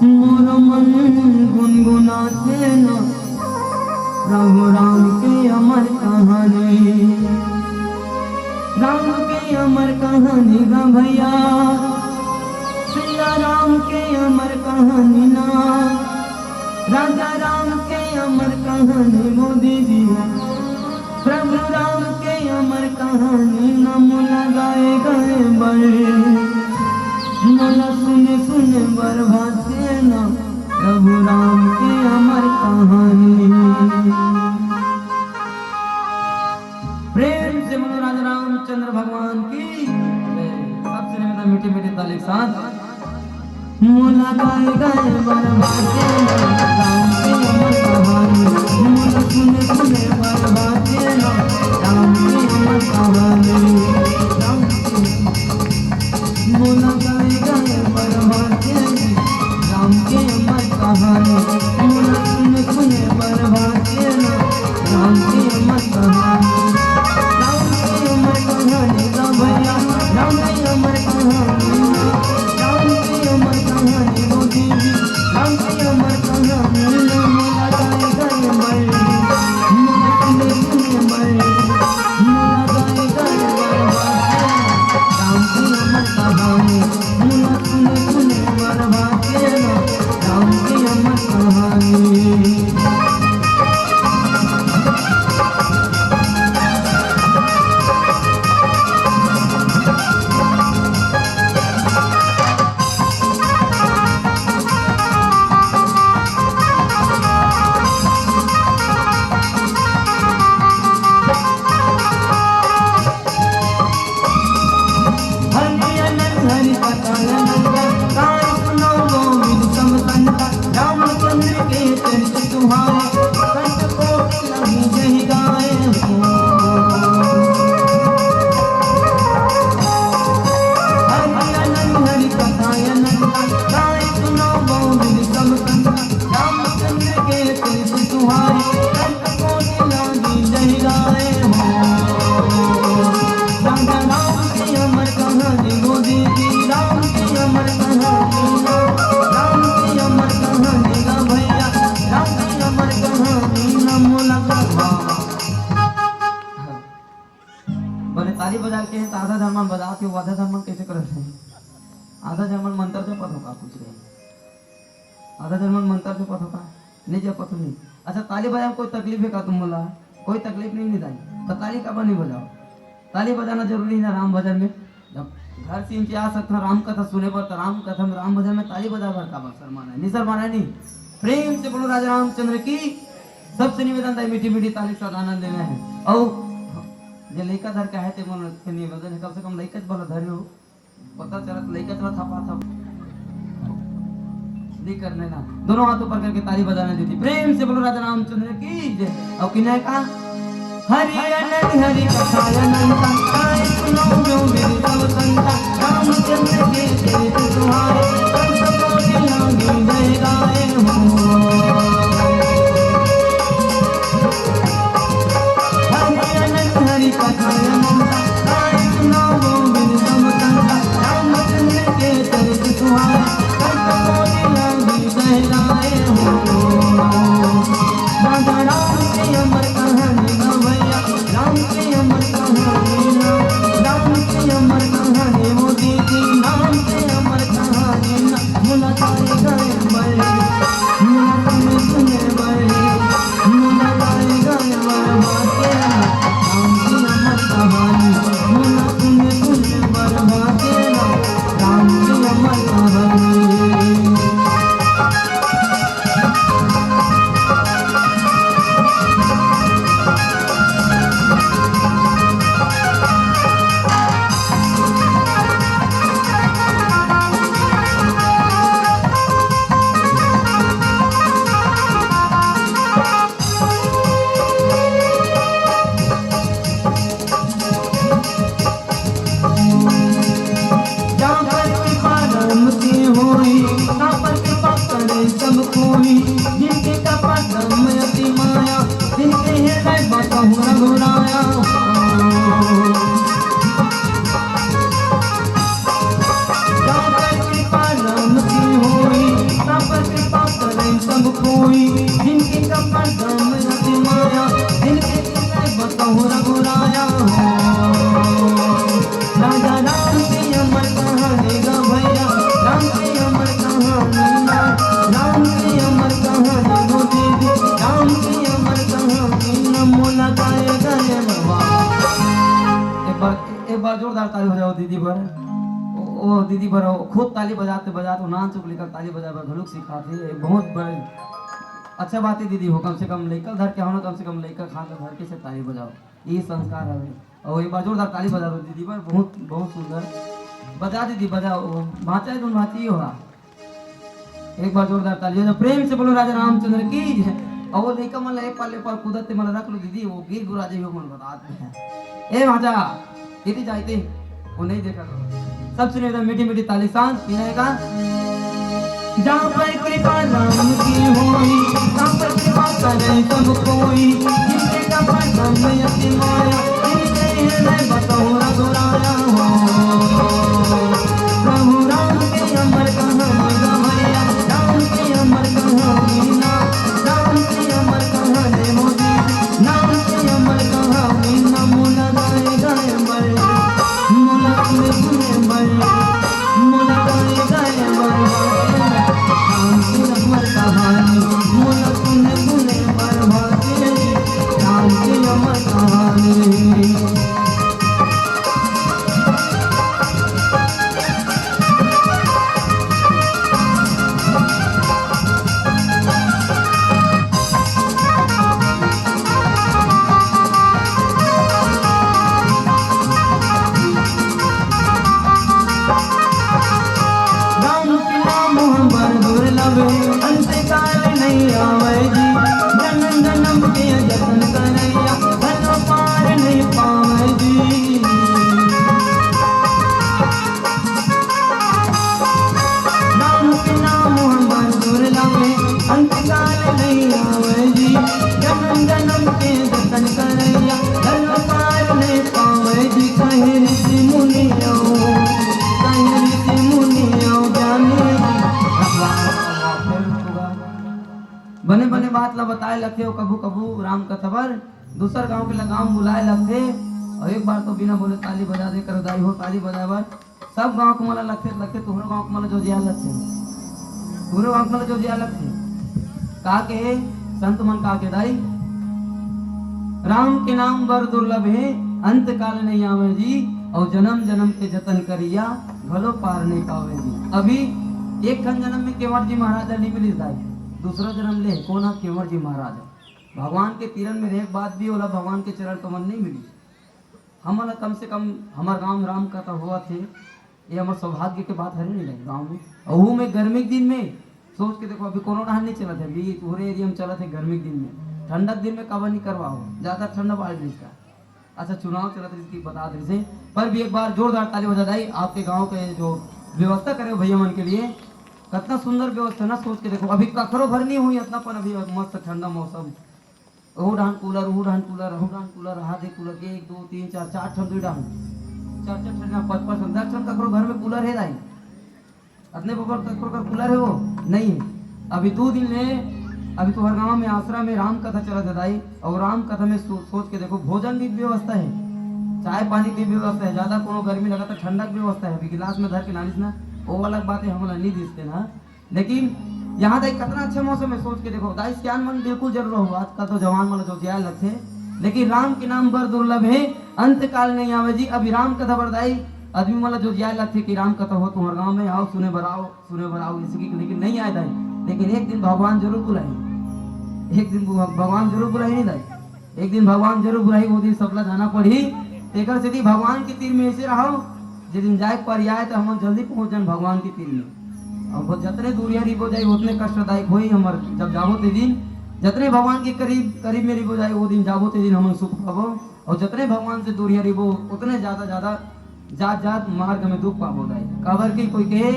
मोर मन गुनगुनाथे ना प्रभु राम के अमर कहानी। राम के अमर कहानी गा भैया, सिया राम के अमर कहानी ना। राजा राम के अमर कहानी मोदी जी, प्रभु राम के अमर कहानी ना। मोला गाए गाए बर, मोला सुने सुने बर भाते ना प्रभु राम के अमर कहानी। प्रेम से बोलो राजा रामचंद्र भगवान की। सबसे निवेदन मीठी मीठी ताली के साथ। मोला गाए गाए बर बाजे ना राम के अमर कहानी। मोला सुने सुने बर बाजे ना राम के अमर कहानी। राम के, मोला गाए गाए बर बाजे ना राम के अमर कहानी। मोला सुने सुने बर बाजे ना राम के अमर कहानी। राम के अमर कहानी गा भैया, राम के अमर कहानी ना। राम के अमर कहानी मोदी जी, राम के अमर कहानी ना। मोला गाए गाए बर, मोला सुने सुने बर, मोला गाए गाए बर बाजे ना राम के अमर कहानी। मोला सुने सुने बर बाजे ना राम के अमर कहानी। हरि अनंत हरि कथा अनंत, गाय सुनो गोविंद सब संत, रामचंद्र के चरित सुहाए, कंठ कोटि लगी जहि गाए हो। हरि अनंत हरि कथा अनंत, गाय सुनो गोविंद सब संत, रामचंद्र के चरित सुहाए, कंठ कोटि लगी जहि गाए हो। राजा राम की अमर कहानी मोदी जी, राम की अमर कहानी ना, राम की अमर कहानी ना भैया, राम की अमर कहानी ना। मोला गा। बोले ताली बजा के त आधा झन मन बजात हे, वो आधा झन मन कइसे करत हे? आधा झन मन मंत्र जपत हो का, पूछ रहे हैं। आधा झन मन मंत्र जपत हो का? नहीं जपत हो, नहीं। अच्छा, ताली बजाए में कोई तकलीफ हे का तुम बोला? कोई तकलीफ नहीं, नहीं दाई। तो ताली काबर नहीं बजाओ? ताली बजाना जरूरी है ना राम भजन में। जब घर से इनके आ सकता राम कथा सुने बर, तो राम कथा में, राम भजन में ताली बजाए बर काबर शर्माना है? नहीं शर्माना है, नहीं। प्रेम से बोलो राजा रामचंद्र की। सबसे निवेदन दाई, मीठी मीठी ताली के साथ आनंद लेना है। और जे लइका धर के आए ते मन के निवेदन है, कम से कम लइका बोला धरे हो। पता चलत लइका चला थपा थप। नहीं करने ना। दोनों हाथ ऊपर करके ताली बजाना दीदी। प्रेम से बोलो राजा रामचंद्र की जय। और किन्नर का हरि अनंत हरि कथा अनंता, गाय सुनो जो मेरे सब संता, रामचंद्र के चरित सुहाए, कंठ कोटि लागी जय गाए हो। हरि अनंत हरि कथा अनंता, गाय सुनो गोविंद सब संता, रामचंद्र के चरित सुहाए, कंठ कोटि लागी जय गाए हो। राजा राम की अमर कहानी ना भैया, राम की अमर कहानी ना, राम जोरदार ताली बजाओ दीदी बर। ओ, ओ दीदी बर, ओ खुद ताली बजाते बजाते, ओ नान चुक लेकर ताली बजाए बर घलुक सिखाथे। ये बहुत बड़े, अच्छा बात है दीदी हो, कम से कम लइका ल धर के हो ना, कम से कम लइका खान ल धर के से ताली बजाओ, ये संस्कार हवे। और एक बार जोरदार ताली बजा दो दीदी बर, बहुत, बहुत सुंदर। बजा दीदी, बजाओ, ओ भांचा है, तुम भांची हो। एक बार जोरदार ताली हो जाए, प्रेम से बोलो राजा रामचंद्र की जय। और वो लइका मन ला एक पार ले पार कूदत ते मन ला रख लो दीदी, वो गिर गुरा जाही, वो मन बतात हैं। ए भांचा, दीदी जाए ते, वो नहीं देखा करो। सब सुने एकदम मीठी मीठी ताली, सांस पीना है का? जहाँ पर कृपा राम की होई, तहाँ पर कृपा करे सब कोई। जिनके कपट में अति माया, जिनके हृदय बतौरा दुराया हो। प्रभु राम की अमर कहानी गवैया, राम की अमर कहानी ना, राम की अमर कहानी मोदी, राम की अमर कहानी ना, मुला गाए गाए मर, मुला सुने सुने मर, मुला गाए गाए मर, राम की अमर कहानी, मुला सुने सुने मर भागे, राम की अमर कहानी। राम के नाम हमर दुर्लभ, अंत काल नहीं आवे जी। जन्म जन्म के जतन करैया, धन पार नहीं पावे जी। राम के नाम हमर दुर्लभ, अंत काल नहीं आवे जी। जन्म जन्म के जतन करैया, धन पार नहीं पावे जी। कहे ऋषि मुनि आओ, कहे ऋषि मुनि आओ, जाने जी। बने बने बात ला बताए लगथे, अउ कभू कभू राम कथा बर दूसर गांव के ला गांव बुलाए लगथे। अउ एक बार तो बिना बोले ताली बजा दे करो दाई हो, ताली बजाए बर सब गांव के मन ला लगथे, लगथे तुहरो गांव के मन ला जोजियाए लगथे, तुहरो गांव के मन ला जोजियाए लगथे। का कहे संत मन, का कहे दाई? राम के नाम बर दुर्लभ हे, अंत काल नहीं आवे जी। अउ जन्म जन्म के जतन करिया, घलो पार नहीं पावे जी। अभी एक ठन जन्म में केवट जी महाराज ला नहीं मिलिस दाई, दूसरा जन्म ले कोन ह? केवट जी महाराज। भगवान के तीरन में रहे के बाद भी ओला भगवान के चरण कमल नहीं मिलिस। हमन ला कम से कम हमर गांव में राम कथा होवत हे, ये हमर सौभाग्य के बात हरे नहीं लगे गांव में। अउ वो में गर्मी के दिन में सोच के देखो, अभी कोरोना हर नहीं चलत हे, अभी तुहरे एरिया में चलत हे गर्मी के दिन में। ठंडा के दिन में काबर नहीं करवाओ, ज्यादा ठंडा बाढ़ रही का। अच्छा, चुनाव चलत रही की बता दे से, पर भी एक बार जोरदार ताली बजा दाई आपके गांव के जो व्यवस्था करे हो भैया मन के लिए। कितना सुंदर व्यवस्था ना, सोच के देखो, अभी कखरो भर नहीं हुई इतना, पर अभी मस्त ठंडा मौसम। ओहू डहान कूलर, ओहू डहान कूलर, ओहू डहान कूलर, हाथ एक कूलर के एक, दो, तीन, चार, चार ठन, दुई डहान, चार, चार ठन, पाँच, पाँच ठन, दस ठन ककरो घर में कूलर हे दाई। अतने बबर ककरो घर कूलर हे वो? नहीं है। अभी दो दिन ले, अभी तुहर गांव में आसरा में राम कथा चलत हे दाई, अउ राम कथा में सो-, सोच के देखो, भोजन भी व्यवस्था हे, चाय पानी की व्यवस्था हे, ज्यादा कोनो गर्मी लगत हे, ठंडा की व्यवस्था हे। अभी गिलास में धर के लानिस ना, वो अलग बात हे, हमला नहीं दिसते ना। लेकिन यहाँ तक कितना अच्छा मौसम है, सोच के देखो। दाई सियान मन बिल्कुल जरूर रहो, आजकल तो जवान मन जो जिया लगथे, लेकिन राम के नाम बर दुर्लभ है, अंत काल नहीं आवे जी। अभी राम कथा बर दाई आदमी मन जो जिया लगथे कि राम कथा हो तुम्हारे गांव में, आओ सुने बर आओ, सुने बर आओ, इसी की, लेकिन नहीं आए दाई। लेकिन एक दिन भगवान जरूर बुलाए, एक दिन भगवान जरूर बुलाए नहीं दाई। एक दिन भगवान जरूर बुलाही, वो दिन सबला जाना पड़ही। तेकर सेती भगवान के तीर में ऐसे रहो, जे दिन जाए के पारी आए, तो हमन जल्दी पहुंच जान भगवान के तीर में। अब वो जतने दूरिया रिबो जाई, उतने कष्टदायक होई हमर, जब जाबो ते दिन। जतने भगवान के करीब, करीब में रिबो जाई, वो दिन जाबो ते दिन हमन सुख पाबो। और जतने भगवान से दूरिया रिबो, उतने ज्यादा, ज्यादा जात, जात मार्ग में दुख पाबो दाई। काबर के कोई कहे,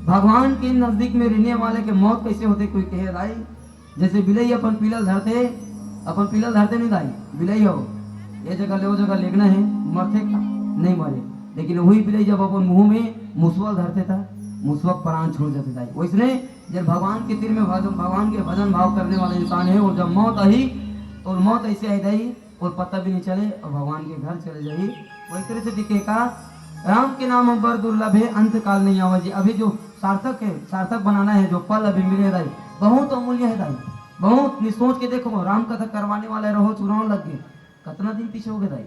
भगवान के नजदीक में रहने वाले के मौत कैसे होते, कोई कहे दाई, जैसे बिलई अपन पीला ल धरथे, अपन पीला ल धरथे नहीं दाई, बिलई हो, ये जगह ले वो जगह लेगना है, मरथे का? नहीं मरे। लेकिन वही बिलई जब अपन मुंह में मुसवा ल धरथे था, मुसवा के प्राण छूट जाथे दाई। वैसने जब भगवान के तीर में भजन, भगवान के भजन भाव करने वाला इंसान है, और जब मौत आई, और मौत ऐसे आई दाई, और पता भी नहीं चले, और भगवान के घर चले जाई। वही तरह से दिखे का, राम के नाम बर दुर्लभ है, अंत काल नहीं आवे जी। अभी जो सार्थक है, सार्थक बनाना है, जो पल अभी मिले दाई, बहुत अमूल्य है दाई। बहुत नहीं, सोच के देखो, राम कथा करवाने वाला रहो, चुनाव लग गए, कितना दिन पीछे हो गए दाई।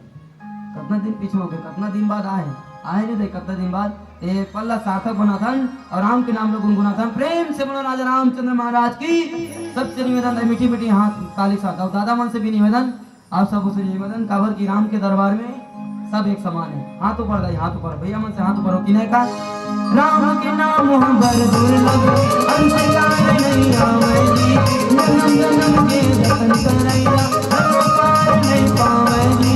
कतना दिन पीछे हो गए, कतना दिन बाद आए, आए नहीं थे, कतना दिन बाद। ये पल ला सार्थक बनाथन और राम के नाम ला गुनगुनाथन। प्रेम से बोलो राजा रामचंद्र महाराज की। सबसे निवेदन है, मीठी मीठी हाथ ताली साथ। और दादा मन से भी निवेदन, आप सब से निवेदन, काबर कि राम के दरबार में सब एक समान है। हाथ ऊपर दाई, हाथ ऊपर, भैया मन से हाथ ऊपर हो, किने का? राम के नाम हम बर दुर्लभ, अंत काल नहीं आवे जी, जन्म जन्म के जतन करैया, हर पार नहीं पावे जी।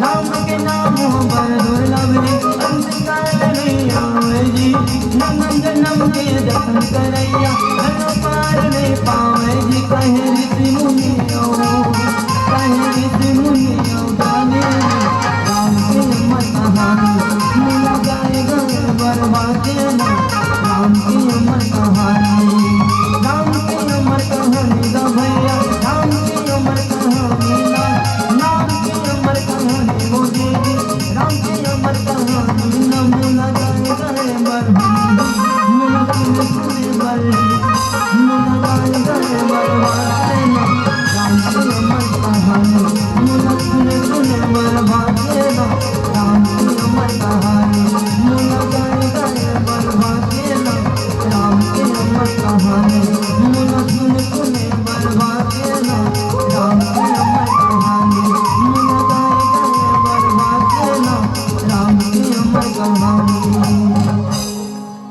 राम के नाम बर दुर्लभ है, अंत काल नहीं आवे जी। जन्म जन्म के जतन करैया, हर पार नहीं पावे जी। कहे ऋषि मुनि और, कहे ऋषि मुनि और जाने, राम के अमर कहानी, मुला गाए गाए बरवा के ना। राम के अमर कहानी, राम के अमर कहानी गा भैया, राम के अमर कहानी ना। राम के अमर कहानी मोदी जी, राम के अमर कहानी ना। मुला गाए गाए बरवा, मुला सुन सुने बर, मुला गाए गाए बरवा के ना। राम के अमर कहानी, मुला सुन सुने बरवा के ना। राम के अमर कहानी, मुला गाए गाए बरवा के ना। राम के अमर कहानी, मुला सुन सुने बरवा के ना। राम के अमर कहानी, मुला गाए गाए बरवा के ना। राम के अमर कहानी।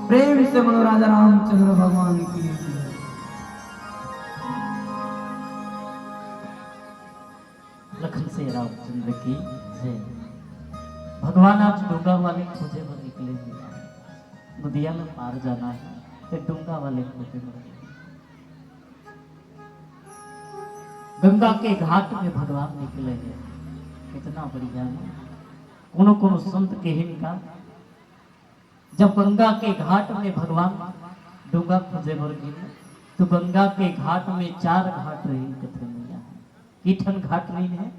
प्रेम से बोलो राजा रामचंद्र भगवान की। लखन से रामचंद्र की जय। भगवान आज डोंगा वाले खोजे बर निकले हे। नदिया में पार जाना है, तो डोंगा वाले खोजे बर। गंगा के घाट में भगवान निकले हे। कितना बढ़िया है। कोनो कोनो संत के हिनका जब गंगा के घाट में भगवान डोंगा खोजे बर गिन, तो गंगा के घाट में चार घाट रहिन कथे नैया। के ठन घाट रहिन है?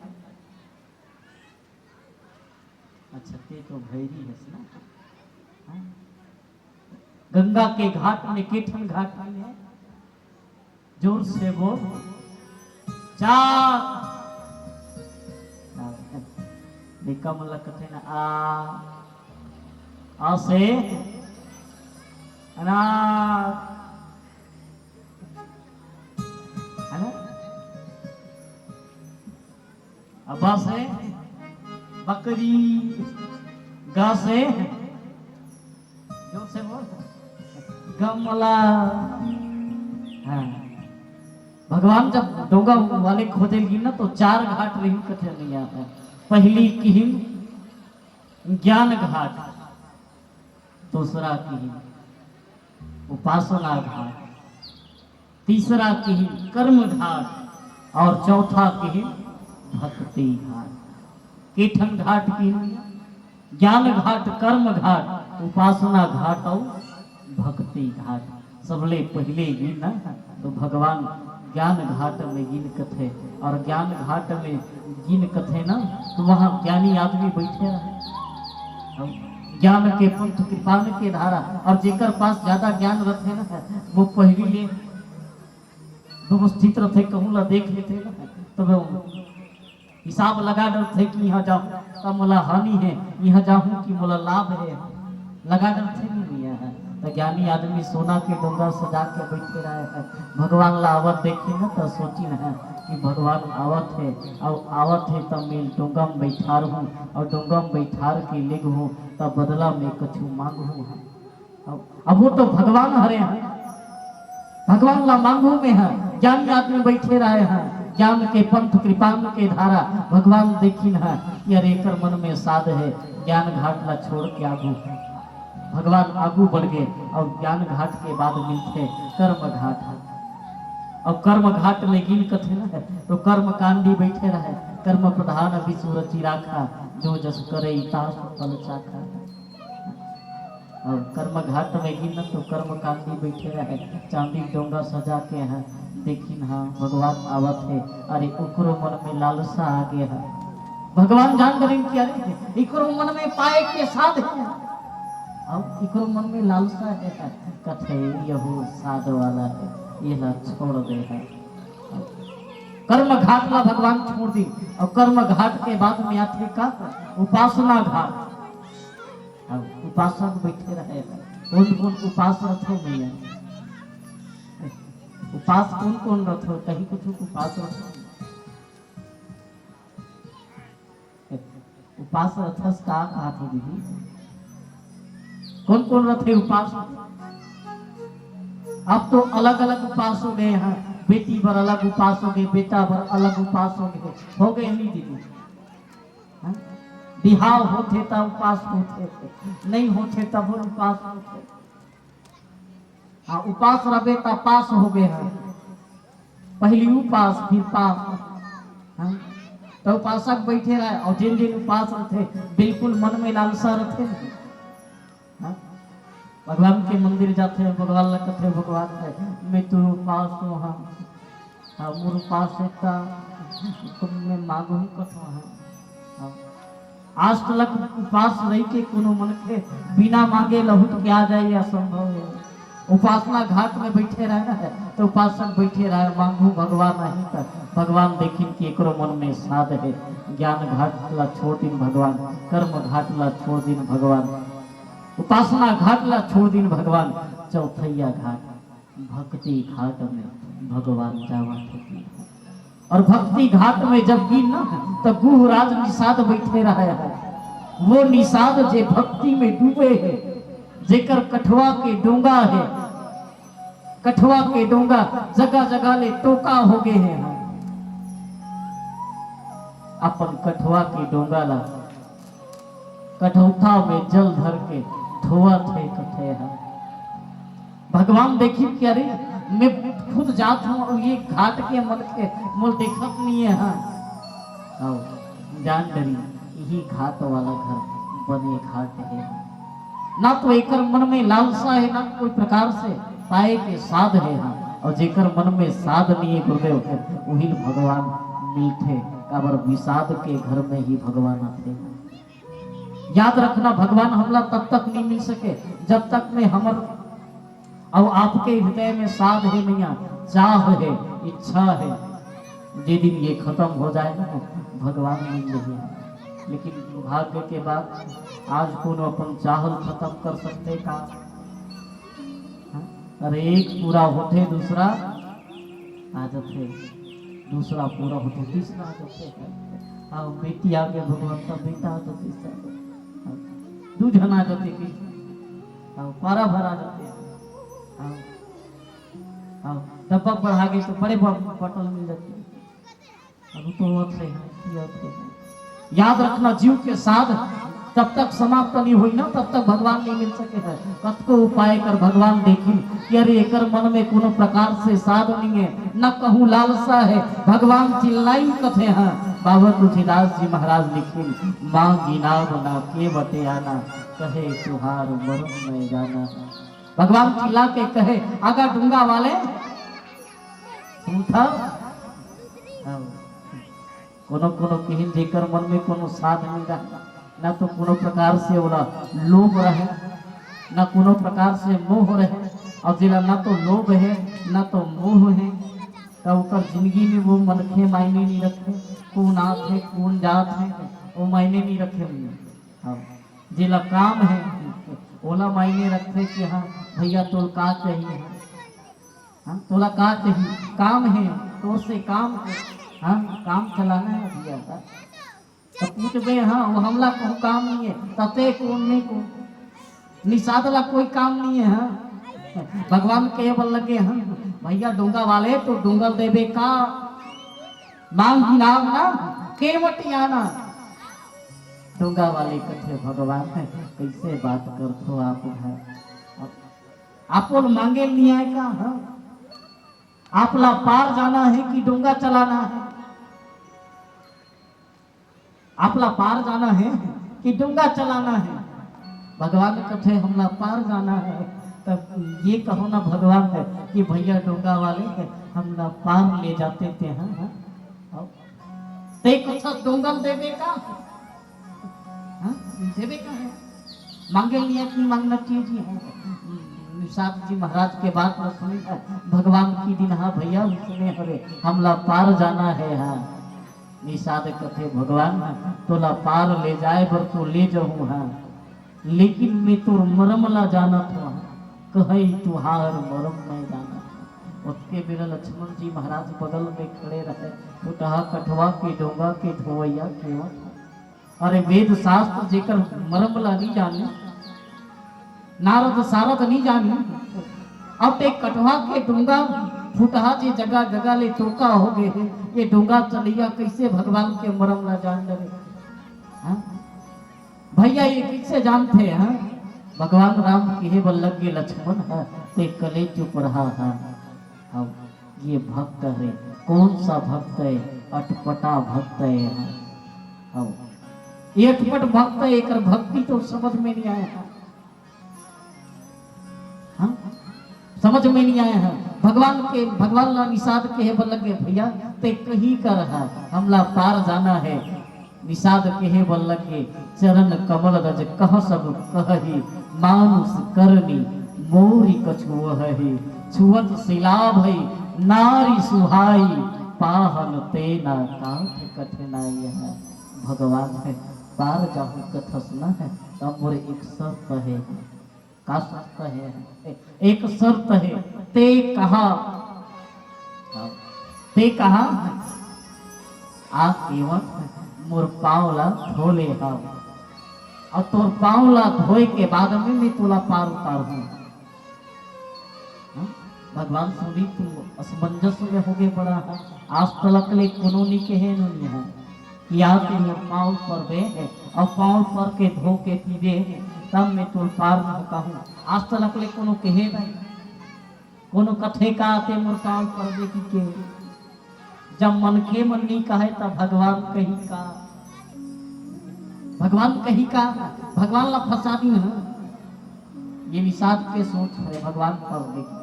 अच्छा, ते तो भैरी हस ना। हाँ? गंगा के घाट में के ठन घाट रहिन है? जोर से बोल। चार। देखा, मोला कथे ना, आ, आ से अनार, है ना? अब से बकरी, ग से जोर से बोल। गमला। हाँ। भगवान जब डोंगा वाले खोजे गिन ना, तो चार घाट रहिन कथे नैया। पहली किहिन ज्ञान घाट, दूसरा किहिन उपासना घाट, तीसरा किहिन कर्म घाट और चौथा किहिन भक्ति घाट। के ठन घाट किहिन? ज्ञान घाट, कर्म घाट, उपासना घाट और भक्ति घाट। सबले पहले गिन ना, तो भगवान ज्ञान घाट में गिन कथे, और ज्ञान घाट में गिन कथे ना, तो वहाँ ज्ञानी आदमी बैठे रहे। ज्ञान के पंथ कृपान के धारा, और जेकर पास ज्यादा ज्ञान रथे ना, वो पहली ले व्यवस्थित रथे, कहूँ ला देख लेथे ना, तब हिसाब लगा डरथे कि यहाँ जाहूँ त मोला हानि है, यहाँ जाहूँ कि मोला लाभ है, लगा डरथे नहीं भैया है। तो ज्ञानी आदमी सोना के डोंगा सजा के बैठे रहे है, भगवान ला आवत देखिन ना तो सोचिन है कि भगवान आवत है, और आवत है त मैं डोंगा में बैठार हूँ, और डोंगा में बैठार के लेग हूँ, तब बदला में कछु मांग हूँ है। अब, अब वो तो भगवान हरे हैं, भगवान ला मांगू में है, ज्ञान घाट में बैठे रहे हैं, ज्ञान के पंथ कृपान के धारा भगवान देखिन है कि अरे एकर मन में साध है, ज्ञान घाट ला छोड़ के आगू। भगवान आगू बढ़ गए और ज्ञान घाट के बाद मिलते कर्म घाट है। और कर्म घाट में गिन कथे ना, तो कर्म कांडी बैठे रहे, कर्म प्रधान विश्व रचि राखा, जो जस करे तास फल चाखा। और कर्म घाट में गिन तो कर्म कांडी बैठे रहे, चांदी डोंगा सजा के है, देखिन हाँ भगवान आवत है। अरे ओकरो मन में लालसा आ गया है। भगवान जान डरिन कि अरे एकरो मन में पाए के साध है। अब एकरो मन में लालसा है, कथे यहू साध वाला है, ये ला छोड़ दे है। कर्म घाट ला भगवान छोड़ दी, और कर्म घाट के बाद में आथे का? उपासना घाट। अब उपासक बैठे रहे, कौन कौन उपास रथो भैया? उपास कौन कौन रथो? कहीं कुछ उपास रथो? उपास रथस का कहा था दीदी? कौन कौन रथे उपास? अब तो अलग अलग उपास हो गए हैं, बेटी बर अलग उपास हो गए, बेटा बर अलग उपास हो गए, हो गए नहीं दीदी? हाँ? बिहाव होथे त उपास होथे, नहीं होथे तब उपास होथे। हाँ, उपास रबे त पास हो गए हैं। पहली उपास, फिर पास। हाँ? तो उपासक बैठे रहे और जिन दिन उपास रथे, बिल्कुल मन में लालसा रथे। हाँ? भगवान के मंदिर जाथे, भगवान ला कथे, "भगवान रे, मैं तो उपास हूँ, हाँ। हाँ, मोर उपास है त मैं मांगहूँ कथों, हाँ।" हाँ। आज तलक उपास रही के कोनो मनखे बिना मांगे लहुट के आ जाए, ये असंभव है। उपासना घाट में बैठे रहना है, तो उपासक बैठे रहे, "मांगू भगवान नहीं त भगवान देखिन कि एकरो मन में साध है।" ज्ञान घाट ला छोड़ दिन भगवान, कर्म घाट ला छोड़ दिन भगवान, उपासना घाट ला छोड़ दिन भगवान, चौथैया घाट, भक्ति घाट में भगवान जावा थे। और भक्ति घाट में जब गिन ना, तो गुहराज निषाद बैठे रहे हैं। वो निषाद जे भक्ति में डूबे हैं, जेकर कठवा के डोंगा है, कठवा के डोंगा जगह जगह ले टोका हो गए हैं। अपन कठवा के डोंगा ला कठौता में जल धर के धोवत हे कथे ह। भगवान देखिन कि अरे, मैं खुद जात हूँ और ये घाट के मन के मोल देखत नहीं है। हाँ, आओ, जान डरी, यही घाट वाला घर बने घाट है। ना तो एकर मन में लालसा है, ना कोई प्रकार से पाए के साध है। हाँ, और जेकर मन में साध नहीं है गुरुदेव, वही भगवान मिलथे। काबर विषाद के घर में ही भगवान आथे। याद रखना, भगवान हमला तब तक नहीं मिल सके जब तक में हमर अउ आपके हृदय में साध हे मैया, चाह हे, इच्छा हे। जे दिन ये खत्म हो जाए ना, भगवान मिल जाही। लेकिन दुर्भाग्य के बात, आज कोनो अपन चाहल खत्म कर सकथे का? हाँ? अरे, एक पूरा होथे, दूसरा आ जाथे, दूसरा पूरा होथे, तीसरा आ जाथे। हाँ, बेटी आगे भगवान का बेटा आ जाथे, सब। हाँ, दू झन आ जाथे कि, हाँ, पारा भर आ जाथे। हाँ, हाँ, डब्बा बढ़ा के तो बड़े ब-, बॉटल मिल जाथे। अब तो होत हे, हाँ, की होत हे। याद रखना, जीव के साध जब तक समाप्त नहीं होई ना, तब तक भगवान नहीं मिल सके है। कतको उपाय कर भगवान देखिन कि अरे, एकर मन में कोनो प्रकार से साध नहीं है, न कहूँ लालसा है। भगवान चिल्लाई कथे हैं, बाबा तुलसीदास जी महाराज लिखिन, "माँ गिनाव ना केवट आना, कहे तुहार मरम नहीं जाना।" भगवान चिल्ला के कहे, "आगा डूंगा वाले, सुनथव?" हाँ। कोनो कोनो किहिन जेकर मन में कोनो साध नहीं रहे, ना तो कोनो प्रकार से ओला लोभ रहे, ना कोनो प्रकार से मोह रहे। और जेला ना तो लोभ है, ना तो मोह है, त ओकर जिंदगी में वो मनखे मायने नहीं रखे। कौन आत है, कौन जात है, वो मायने नहीं रखे भैया। हाँ, जेला काम है, ओला मायने रखथे कि हाँ भैया, तोल का चाहिए, हाँ? हाँ, तोला का चाहिए? काम है, तोर से काम है। हाँ, काम चलाना है भैया का। तो पूछबे, हाँ, वो हमला को काम नहीं है, तते कौन नहीं को, निषाद ला कोई काम नहीं है। हाँ, भगवान के बल लगे, हाँ, भैया डोंगा वाले तो डोंगल देवे का मांग गिनाव ना, केवट आना। डोंगा वाले कथे, "भगवान, कैसे बात करथो आप घर? आप ओला मांगे नहीं आए का? हाँ? आप ला पार जाना है कि डोंगा चलाना है? आप ला पार जाना है कि डोंगा चलाना है?" भगवान कथे, "हमला पार जाना है।" तब ये कहो ना भगवान है कि भैया डोंगा वाले, हमला पार ले जाते ते, हाँ, हाँ? आओ। ते कुछ डोंगल देवे का? हाँ? देवे का है? मांगे लिए कि मांगना चाहिए? निषाद जी महाराज के बात ल सुनिन, भगवान कहि दिन, हाँ भैया, उसने हरे, हमला पार जाना है। हाँ, निषाद कथे, भगवान, तोला पार ले जाए बर तो ले जाहूँ, हाँ, लेकिन मैं तोर मरम ला जानत हूँ, कहई तुहार मरम मैं जानत हूँ। ओतके बेरा लक्ष्मण जी महाराज बगल में खड़े रहे, फुटहा कठवा के डोंगा के धोवैया केवत हे। अरे, वेद शास्त्र जेकर मरम ला नी जानी, नारद सारद नी जानी, अब ते कठवा के डोंगा फुटहा जे जगह जगह ले तोका हो गए हे, ये डोंगा चलैया कैसे भगवान के मरम ला जान डरे? हाँ? भैया, ये कैसे जानते हैं? भगवान राम कहे बर लगे, लक्ष्मण हे, ते कले चुप रहा है। अब ये भक्त है, कौन सा भक्त है? अटपटा भक्त है। अब ये अटपट भक्त है, एकर भक्ति तो समझ में नहीं आया है। हाँ? समझ में नहीं आया है। भगवान के, भगवान ला निषाद कहे बर लगे, भैया, ते कहीं कर है, हमला पार जाना है। निषाद कहे बर लगे, चरण कमल रज कह सब कहहि, मानुष करनी मोरी कछु वहहि। छुअत सिला भई नारी सुहाई, पाहन तेना काठ कठिनाई है। भगवान हे, पार जाहूं कथस न हे, त मोर एक शर्त हे। का शर्त हे? एक शर्त हे, ते कहा, ते कहा, आ केवल मोर पाँव ला धो ले हव, अउ तोर पाँव ला धोए के बाद में मैं तोला पार उतारहूं। हाँ? भगवान सुनी, तू असमंजस में होगे पड़ा है। आज तलक ले कोनो नी कहे नो नी है कि आ ते मोर पाँव परबे हे, अउ पाँव पर के धो के पीबे हे, तब मैं तोर पार न कहूँ। आज तलक ले कोनो कहे नहीं, कोनो कथे का ते मोर पाँव परबे कि के। जब मनखे मन नी कहे, तब भगवान कही का? भगवान कही का? भगवान ला फंसा दी ना। ये निषाद के सोच हे, भगवान पर देख के।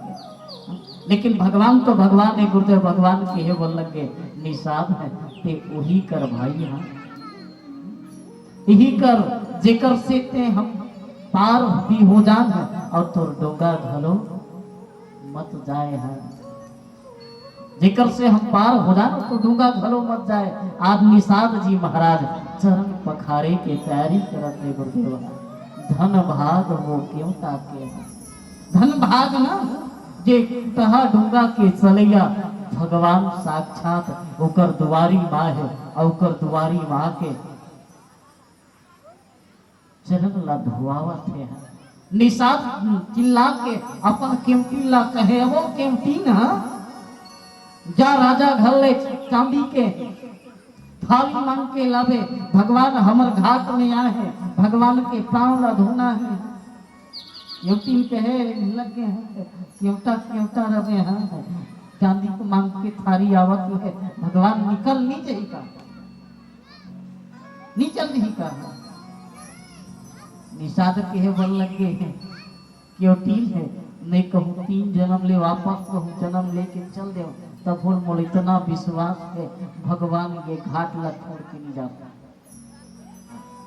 लेकिन भगवान तो भगवान हे गुरुदेव, भगवान कहे बर लगे, निषाद हे, ते उही कर भाई हे, इही कर, जेकर से ते हम पार भी हो जान हे, अउ तोर डोंगा घलो मत जाए हे। जेकर से हम पार हो जान, तो डूंगा घलो मत जाए। आज निषाद जी महाराज चरण पखारे के तैयारी करत हे गुरुदेव। धन भाग वो केवटा के हे। धन भाग ना, जे कुटहा डूंगा के चलैया भगवान साक्षात ओकर दुआरी माँ हे, अउ ओकर दुआरी माँ के चरण ला धोआवत हे। निषाद चिल्ला के अपन केवटी ला कहे, वो केवटी ना, जा राजा घर ले चांदी के थाली मांग के लाबे, भगवान हमर घाट में आए हे, भगवान के पाँव ला धोना हे। केवटी कहे लगे हे, केवटा, केवटा रहे हे, चांदी के मांग के थारी आवत हे, भगवान निकल नी जाही का? नी चल दिही का? निषाद कहे बर लगे हे, केवटी हे, मैं कहूँ तीन जनम ले वापस कहूँ जनम लेके चल देव, तभो मोला इतना विश्वास हे, भगवान ये घाट ला छोड़ के नी जाहूँ।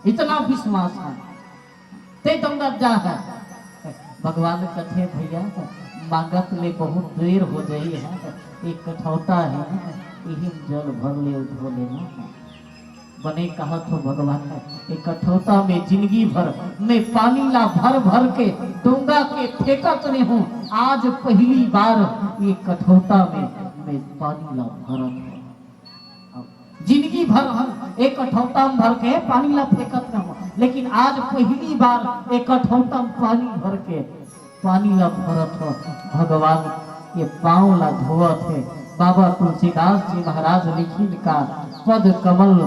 इतना विश्वास हे। ते दौड़त जा हे। भगवान कथे, भैया, मांगत ले बहुत देर हो जाही हे, एक कठौता हे, इही में जल भर ले, धो लेना। बने कहत हो भगवान, एक कठौता में जिंदगी भर मैं पानी ला भर भर के डोंगा के फेंकत रहे हूँ, आज पहली बार ये कठौता में मैं पानी ला भरत हूँ। जिंदगी भर हम एक कठौता में भर के पानी ला फेंकत रहूं, लेकिन आज पहली बार एक कठौता में पानी भर के, पानी ला भरत हो, भगवान के पाँव ला धोवत हे। बाबा तुलसीदास जी महाराज लिखिन का पद कमल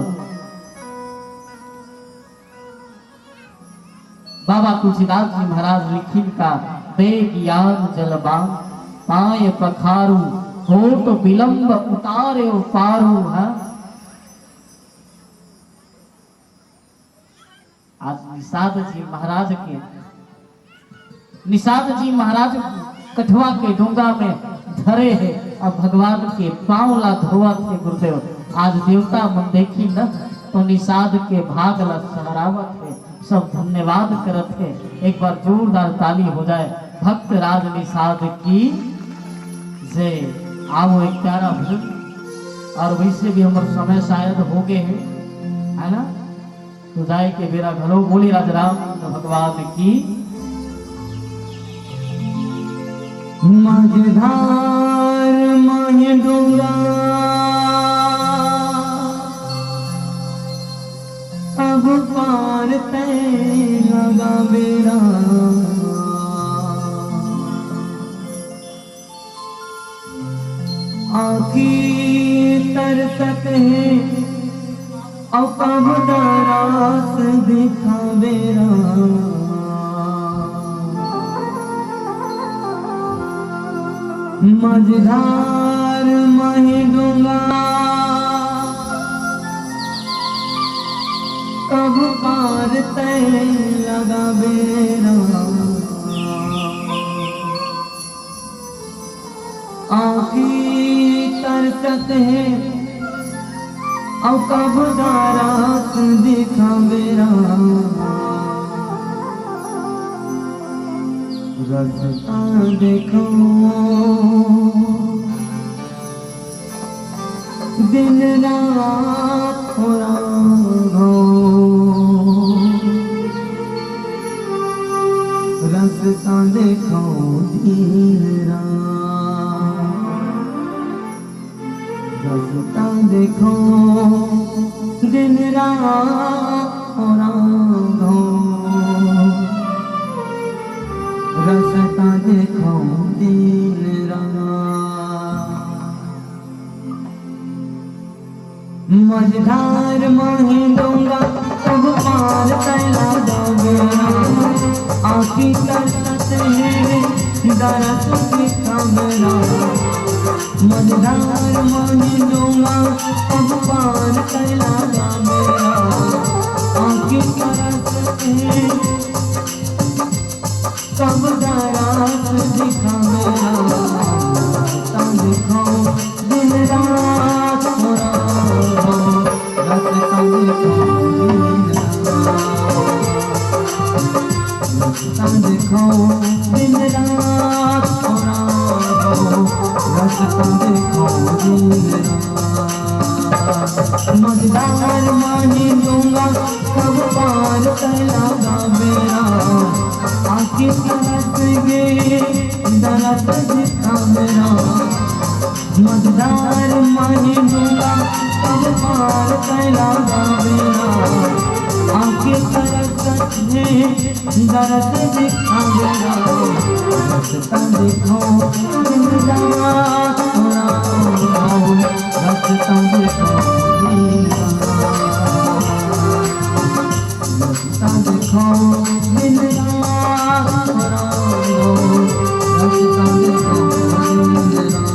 बाबा तुलसीदास जी महाराज लिखिन का, दे ज्ञान जलबान पाए पखारू, होत विलंब उतारे पारू है। आज निषाद जी महाराज के, निषाद जी महाराज कठवा के डोंगा में धरे हे, अब भगवान के पाँव ला धोवत हे गुरुदेव। आज देवता मन देखी न तो निषाद के भाग ला सहरावत हे। सब धन्यवाद करत हे, एक बार जोरदार ताली हो जाए। भक्त राज निषाद की जय। आवो एक प्यारा भजन, और वैसे भी हमर समय शायद हो गए हैं, है ना? तो जाए के बेरा घलो। बोले राज रामचंद्र भगवान की। मझधार माही डोंगा, अब पार तै लगा बेरा। आँखी तरसत हे, अउ कब दरास दिखाबे राम। मझधार माही डोंगा, कब पार तै लगाबे राम। आँखी तरसत हे, अउ कब दरास दिखाबे राम। रस्ता देखो दिन रात हो राघव, रस्ता देखो दिन रात, रस्ता देखो दिन रात हो राघव, रस्ता देखो दिन रात। मझधार माही डोंगा, तब पार तै लगाबे राम। आँखी तरसत हे, दरस दिखाबे राम। मझधार माही डोंगा, तब पार तै लगाबे राम। आँखी तरसत हे, कब दरास दिखाबे राम। रस्ता देखो दिन रात हो राघव, रस्ता देखो दिन रात, रस्ता देखो दिन रात हो राघव, रस्ता देखो दिन रात। मझधार माही डोंगा, कब पार तै लगाबे राम। आँखी तरस गे, दरस दिखाबे राम। मझधार माही डोंगा, कब पार तै लगाबे राम। आँखी तरसत हे, दरस दिखाबे राम। रस्ता देखो दिन रात हो राघव, रस्ता देखो दिन रात, रस्ता देखो दिन रात हो राघव, रस्ता देखो दिन रात।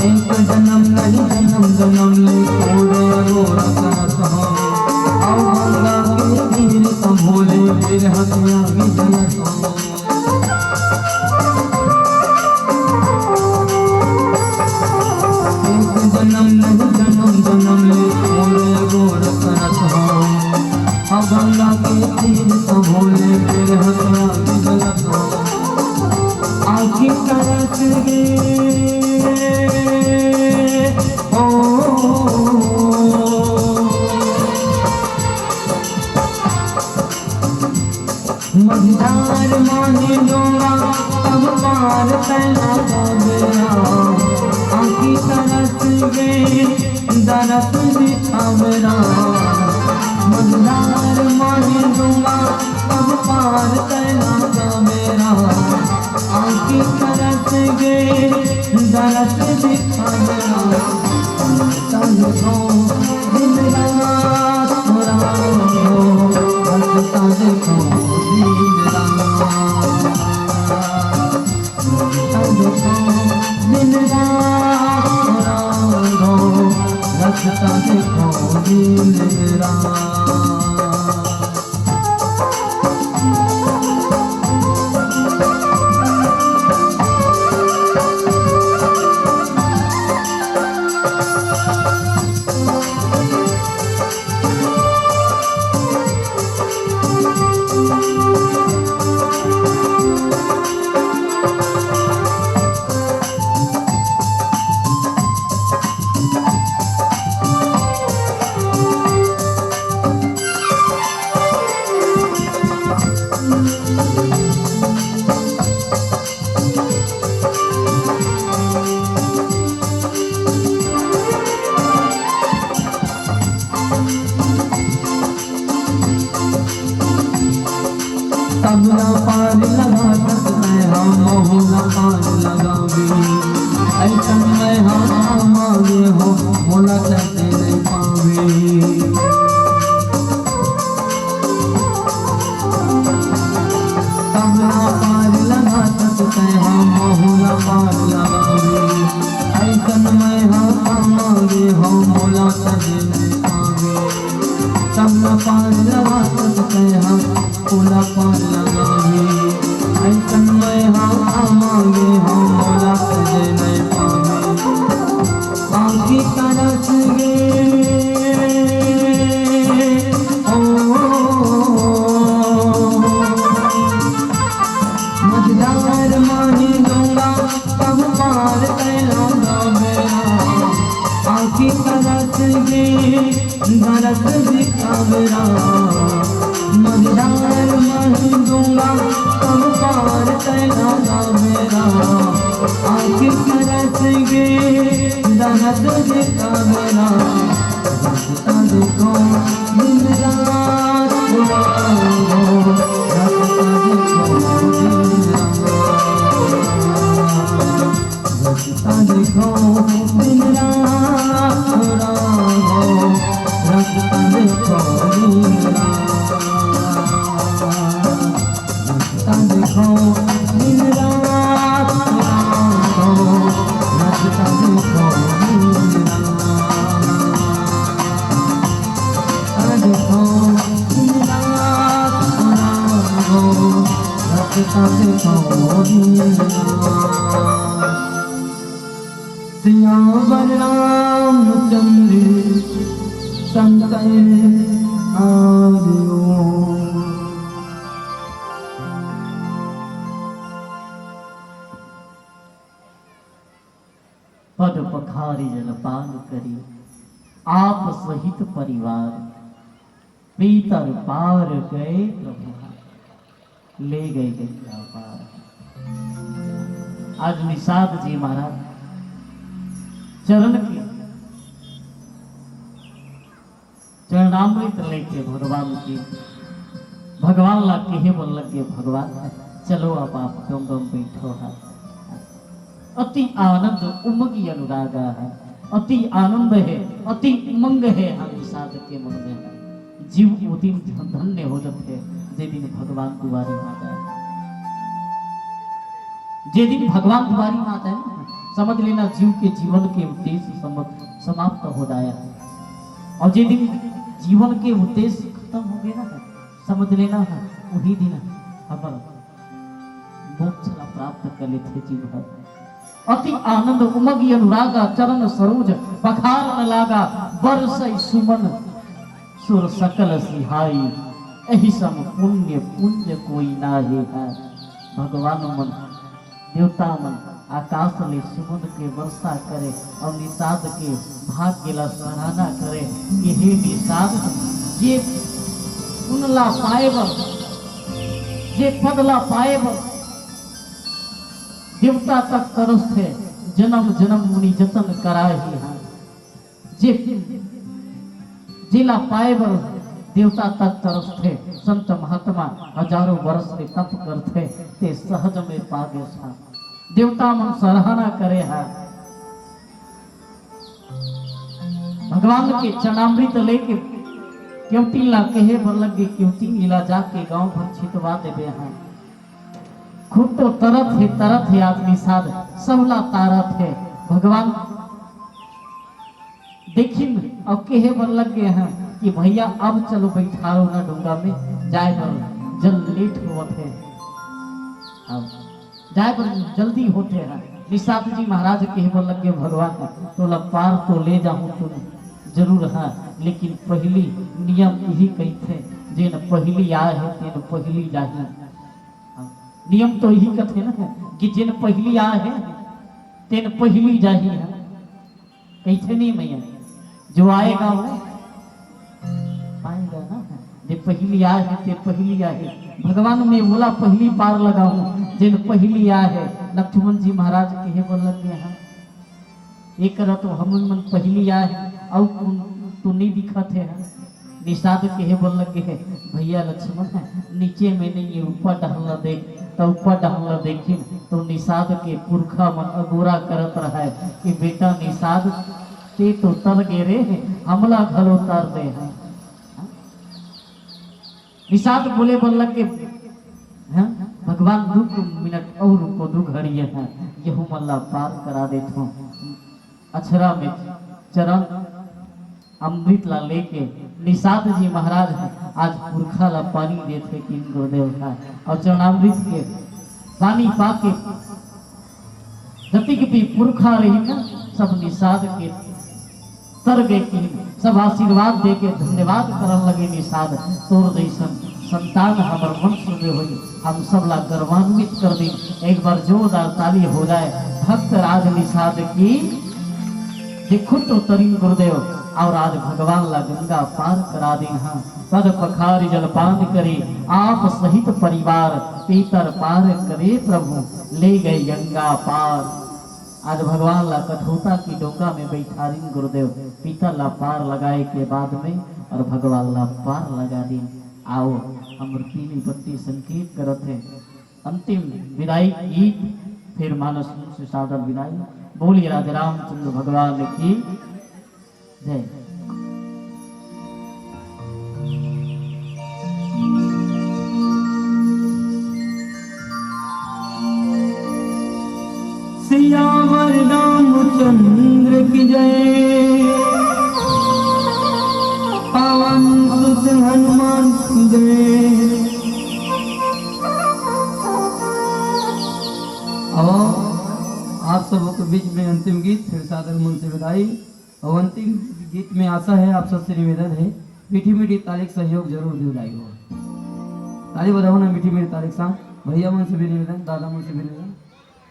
एक जनम नहीं, जनम जनम ले तोरे अगोरा करत हँव। अउ गंगा के तीर संभोले बेर हथिया भी जलत हँव। एक जनम नहीं, जनम जनम ले तोरे अगोरा करत हँव। अउ गंगा के तीर संभोले बेर हथिया भी जलत हँव। आँखी तरस गे, ओ, मझधार माही डोंगा, तब पार तै लगाबे राम। आँखी तरस गे, दरस दिखाबे राम। मझधार माही डोंगा, तब पार तै लगाबे राम। आँखी तरस गे, तबला पार लगा सकते हम, मोहला पार लगावे। ऐसन मैं हाँ मांगे हो, मोला चलते नहीं पावे। तबला पार लगा सकते हम, मोहला पार लगावे। ऐसन मैं हाँ मांगे हो, मोला चलते नहीं पावे। तबला पार लगा सकते हम, मोहला पार लगावे। ऐसन मैं हाँ मांगे हो, मोला चलते नहीं पावे। आँखी तरस गे। ओ, मझधार माही डोंगा, कब पार कैला बेरा। आँखी तरस गे, दरस दिखावेरा। मझधार माही डोंगा, कब पार कैला बेरा। आँखी तरस गे, दरस दिखावेरा। रस्ता देखो दिन रात पुरानो, रस्ता देखो दिन रात। रस्ता देखो दिन रात पुरानो, रस्ता देखो दिन रात। रस्ता देखो दिन रात पुरानो, रस्ता देखो दिन रात। रस्ता देखो दिन रात पुरानो, रस्ता देखो दिन रात। सियावर रामचंद्र शंकर आयो। पद पखारी जलपान करी, आप सहित परिवार, पीतर पार गए प्रभु। ले गए गंगा पार। आज निषाद जी महाराज चरण के चरणामृत लेके भगवान के, भगवान ला कहे बर लगे, "भगवान, चलो अब आप डोंगा म बैठो हा।" अति आनंद उमगी अनुरागा है, अति आनंद है, अति उमंग है, हम निषाद के मन में है। जीव ओ दिन धन-, धन्य हो जाते हैं, जे दिन भगवान दुआरी माता है। जे दिन भगवान दुआरी माता है ना, समझ लेना जीव के जीवन के उद्देश्य सम-, समाप्त हो जाया है। और जे दिन जीवन के उद्देश्य खत्म हो गए ना, समझ लेना है, वही दिन हमर मोक्ष ला प्राप्त कर लेथे जीव ह। अति आनंद उमगी अनुरागा, चरण सरोज पखारन लागा, बरसै सुमन सुर सकल सिहाई, एहि सम पुण्य पुंज कोई नाहि है। भगवान मन, देवता मन आकाश ले सुमन के वर्षा करे और निषाद के भाग्य ला सराहना करे कि हे निषाद, जे पुन ला पाए बर, जे पद ला पाए बर देवता तक तरसथे, जन्म जन्म मुनि जतन कराए ही हैं। जे, जेला पाए बर देवता तक तरसथे, संत महात्मा हजारों वर्ष ले तप करथे, ते सहज में पागे सा। देवता मन सराहना करे हा। भगवान के चरणामृत लेके केवटी ला कहे बर लगे, केवटी इला जाके गांव भर छितवा देबे हा। खुद तो तरत हे, तरत हे आदमी साध, सबला तारत हे। भगवान देखिन अउ कहे बर लग गे हैं कि भैया, अब चलो बइठारो ना डोंगा में, जाए बर जल लेट होवत हे, अब जाए बर जल्दी होथे हैं। निषाद जी महाराज कहे बर लग गे, भगवान, तोला पार तो ले जाहूं तुम जरूर है, लेकिन पहिली नियम इही कहिथे, जेन पहिली आए हे तेन पहिली जाही। नियम तो इही कथे ना कि जेन पहिली आए हे तेन पहिली जाही है। कहिथे नहीं मैया, जो आएगा वो पाएगा ना। जे पहिली आए हे ते पहिली आए हे। भगवान में बोला पहिली पार लगाहूं, जेन पहिली आए हे। लक्ष्मण जी महाराज कहे बर लग गे हैं, एकरा तो हमन मन पहिली आए हे, अउ कोन तो नहीं दिखत हे। निषाद कहे बर लग गे हे, भैया लक्ष्मण, नीचे में नहीं हे, ऊपर डहन ला देख। त ऊपर डहन ला देखिन तो निषाद के पुरखा मन अगोरा करत रहय कि बेटा निषाद, ते तो तर गे रे, हमला घलो तर दे हैं। निषाद बोले बर लग गे, हैं? भगवान दू मिनट अउ रुको, दू घड़ी है, यहू मन ला पार करा देथों। अछरा में चरण अमृत ला लेके निषाद जी महाराज ह आज पुरखा ला पानी देथे किन गुरुदेव ह, अउ चरणामृत के पानी पाके जतिक भी पुरखा रहिन ना, सब निषाद के तर गे किन, सब आशीर्वाद देके धन्यवाद करन लगे निषाद, तोर जइसन संतान हमर वंश में होई, हम सब ला गर्वान्वित कर दिन। एक बार जोरदार ताली हो जाए भक्त राज निषाद की। देखो तो तरिन गुरुदेव, अउ आज भगवान ला गंगा पार करा दिन हा। पद पखारि जलपान करे, आप सहित परिवार, पीतर पार करे प्रभु, ले गए गंगा पार। आज भगवान ला कठोता की डोंगा में बइठारिन गुरुदेव, पीतर ला पार लगाए के बाद में अउ भगवान ला पार लगा दिन। आओ, हमर पीली पट्टी संकेत करत हे। अंतिम विदाई गीत, फिर मानस मुंह से सादर विदाई। बोलिए राधे रामचंद्र भगवान की जय। सियावर रामचंद्र की जय, पवन सुत हनुमान की जय। और आप सबों के बीच में अंतिम गीत, फिर सादर मन से विदाई। और अंतिम गीत में आशा है, आप सबसे निवेदन है, मीठी मीठी ताली के सहयोग जरूर दियो दाई हो। ताली बजाओ ना मीठी मीठी ताली के साथ। भैया मन से भी निवेदन, दादा मन से भी निवेदन,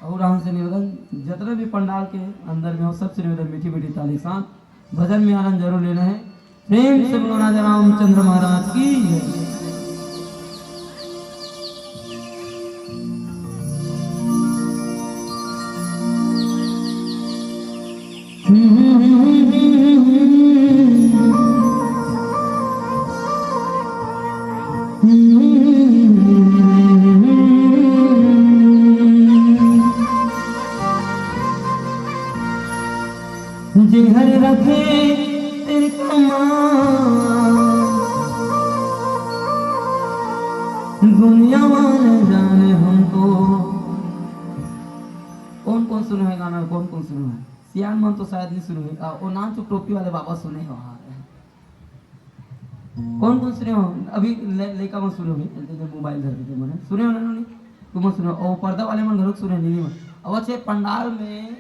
और राहुल से निवेदन, जितना भी पंडाल के अंदर में हो, सबसे निवेदन मीठी मीठी ताली के साथ। भजन में आनंद जरूर लेना है। प्रेम से बोलो राजा रामचंद्र महाराज की जय। जेहर रखे तेरे कमा, दुनिया वाले जाने हमको। कौन कौन सुने हैं गाना, कौन कौन सुने हैं? सियान मन तो शायद नहीं सुने हैं। आ, वो नाम तो टोपी वाले बाबा सुने हो, हाँ। कौन कौन सुने हो? अभी ले-, लइका मन सुने हो, मोबाइल धर देते मन सुने हो ना, नहीं? तुम सुने हो, और पर्दा वाले मन घरों सुने नहीं मन। अब अच्छे पंडाल में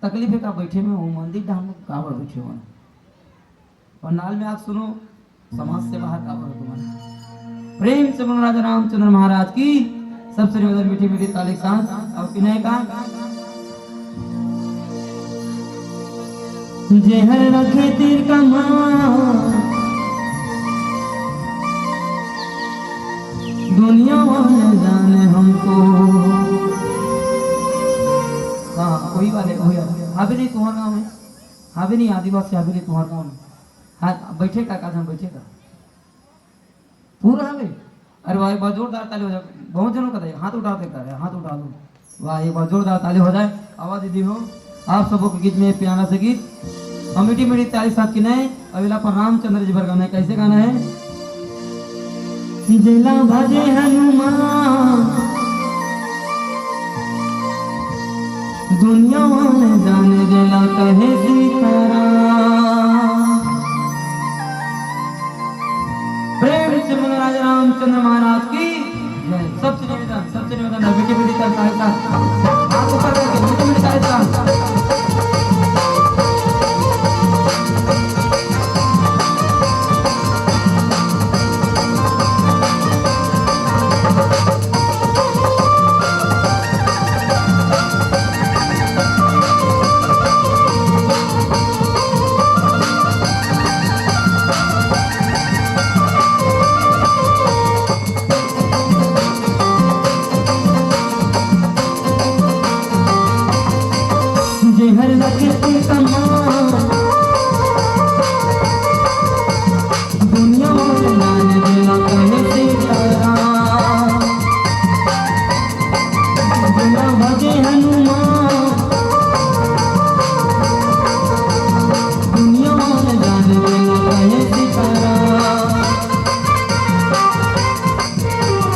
तकलीफ है का बैठे में, वो मंदिर धाम में काबर बैठे हो ना? पंडाल में आप सुनो, समाज सेवा है काबर हो तुम्हारे। प्रेम से बोलो राजा रामचंद्र महाराज की। सबसे निवेदन मीठी मीठी ताली के साथ। और किन्हें का? जेहर रखे तीर कमान, दुनिया वाले जाने हमको। हाँ, वही वाले, वही वाले। हवेली तुम्हारा गाँव है? हवेली आदिवासी हवेली तुम्हारा गाँव है? हाँ, बैठे का, का जन बैठे का? पूरा हवे। अरे वाह, एक बार जोरदार ताली हो जाए। बहुत जनों का था, हाथ उठा देता है, हाथ उठा दो। वाह, एक बार जोरदार ताली हो जाए। आवाज दीदी हो, आप सबों के गीत में प्यारा से गीत। और मीठी मीठी ताली साथ की नहीं, अगला पर रामचंद्र जी पर गाना है। कैसे गाना है? जेला भजे हनुमान, दुनिया वाले जाने जेला कहे सीताराम। करता है, हाथ ऊपर करके मीठी मीठी तारीफ का। जेहर लगे तिलकमा, दुनिया में जान देला कहे सीताराम। जेला भजे हनुमान, दुनिया में जान देला कहे सीताराम।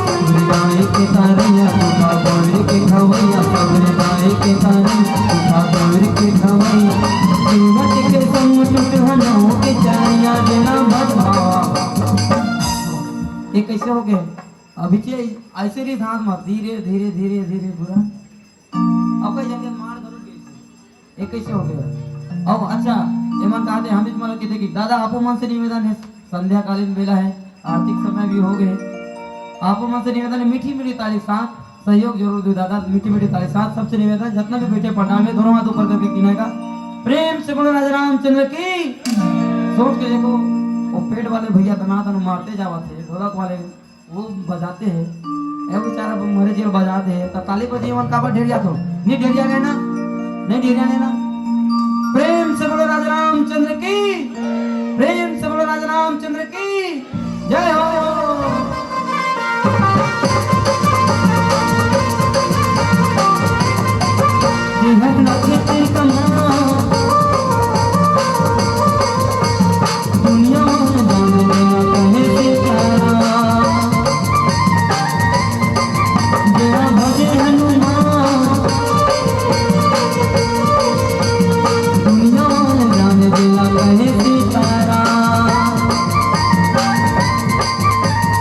सबरी दाई के तरैया जूठा बोर के खवैया, सबरी दाई के तरैया जूठा बोर के खवैया, जीवत के संग टूटहनो के चरैया देना भजवा। ये कैसे हो गए? अभी चे ऐसे रही धान में धीरे धीरे धीरे धीरे पूरा। अब कई जगह मार करो कैसे? ये कैसे हो गया? अब अच्छा, एमन कहते हम इस मतलब कि देखी, दादा, आपो मन से निवेदन है, संध्याकालीन बेला है, आरती के समय भी हो गए, आपो मन से निवेदन है, मीठी मीठी ताली साथ सहयोग जरूर दो दादा, मीठी मीठी ताली साथ सबसे निवेदन, जितना भी बैठे पंडाल में, दोनों हाथ ऊपर करके कीने का, प्रेम से बोलो राजा रामचंद्र की। सोच के देखो, वो पेट वाले भैया दनादन मारते जावा थे, ढोलक वाले वो बजाते हैं, ए बेचारा मरे जेल बजाते हैं, तो ताली बजे मन काबर ढेरिया तो नहीं ढेरिया गए ना, नहीं ढेरिया गए ना। प्रेम से बोलो राजा रामचंद्र की, प्रेम से बोलो राजा रामचंद्र की जय हो। जीवन नक्षत्र कमा दुनिया में जान देना कहे सीताराम। जया भजे हनुमान, दुनिया में जान देना कहे सीताराम।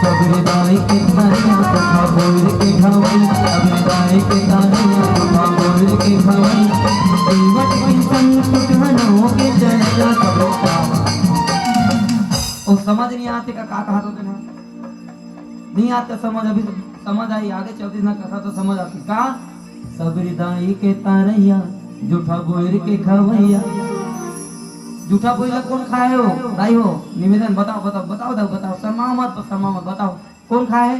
सबरी दाई के तरैया जूठा बोर के खवैया, सबरी दाई के तरैया जूठा बोर के खवैया, जीवत के संग टूटहनो के चरैया सबरी। ओ समझ नहीं आते का, का कहा तो ना? नहीं आता समझ, अभी समझ आई, आगे चलती ना कथा तो समझ आती। का? सबरी दाई के तरैया जूठा बोर के खवैया। जूठा बोर ला कौन खाए हो? दाई हो, निवेदन बताओ, बताओ, बताओ, बताओ, बताओ, शर्मा मत, शर्मा मत, बताओ, कौन खाए है?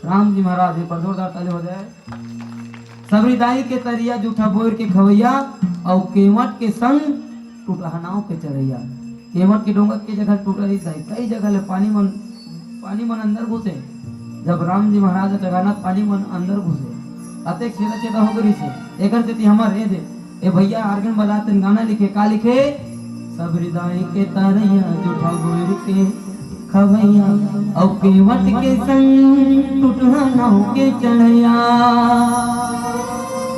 राम जी महाराज, एक बार जोरदार ताली हो जाए। सबरी दाई के तरैया जूठा बोर के खवैया, अउ केवट के संग टूटहनाव के चरैया। केवट के डोंगर के जगह टूटा रही दाई, कई जगह ले पानी मन, पानी मन अंदर घुसे। जब राम जी महाराज चघाना पानी मन अंदर घुसे, अतेक छेदा छेदा हो गई से, एकर सेती हमर ए दे ए भैया organ बजाते गाना लिखे, का लिखे? सबरी दाई के तरैया जूठा बोर के खवैया, अउ केवट के संग टूटहनाव के चरैया।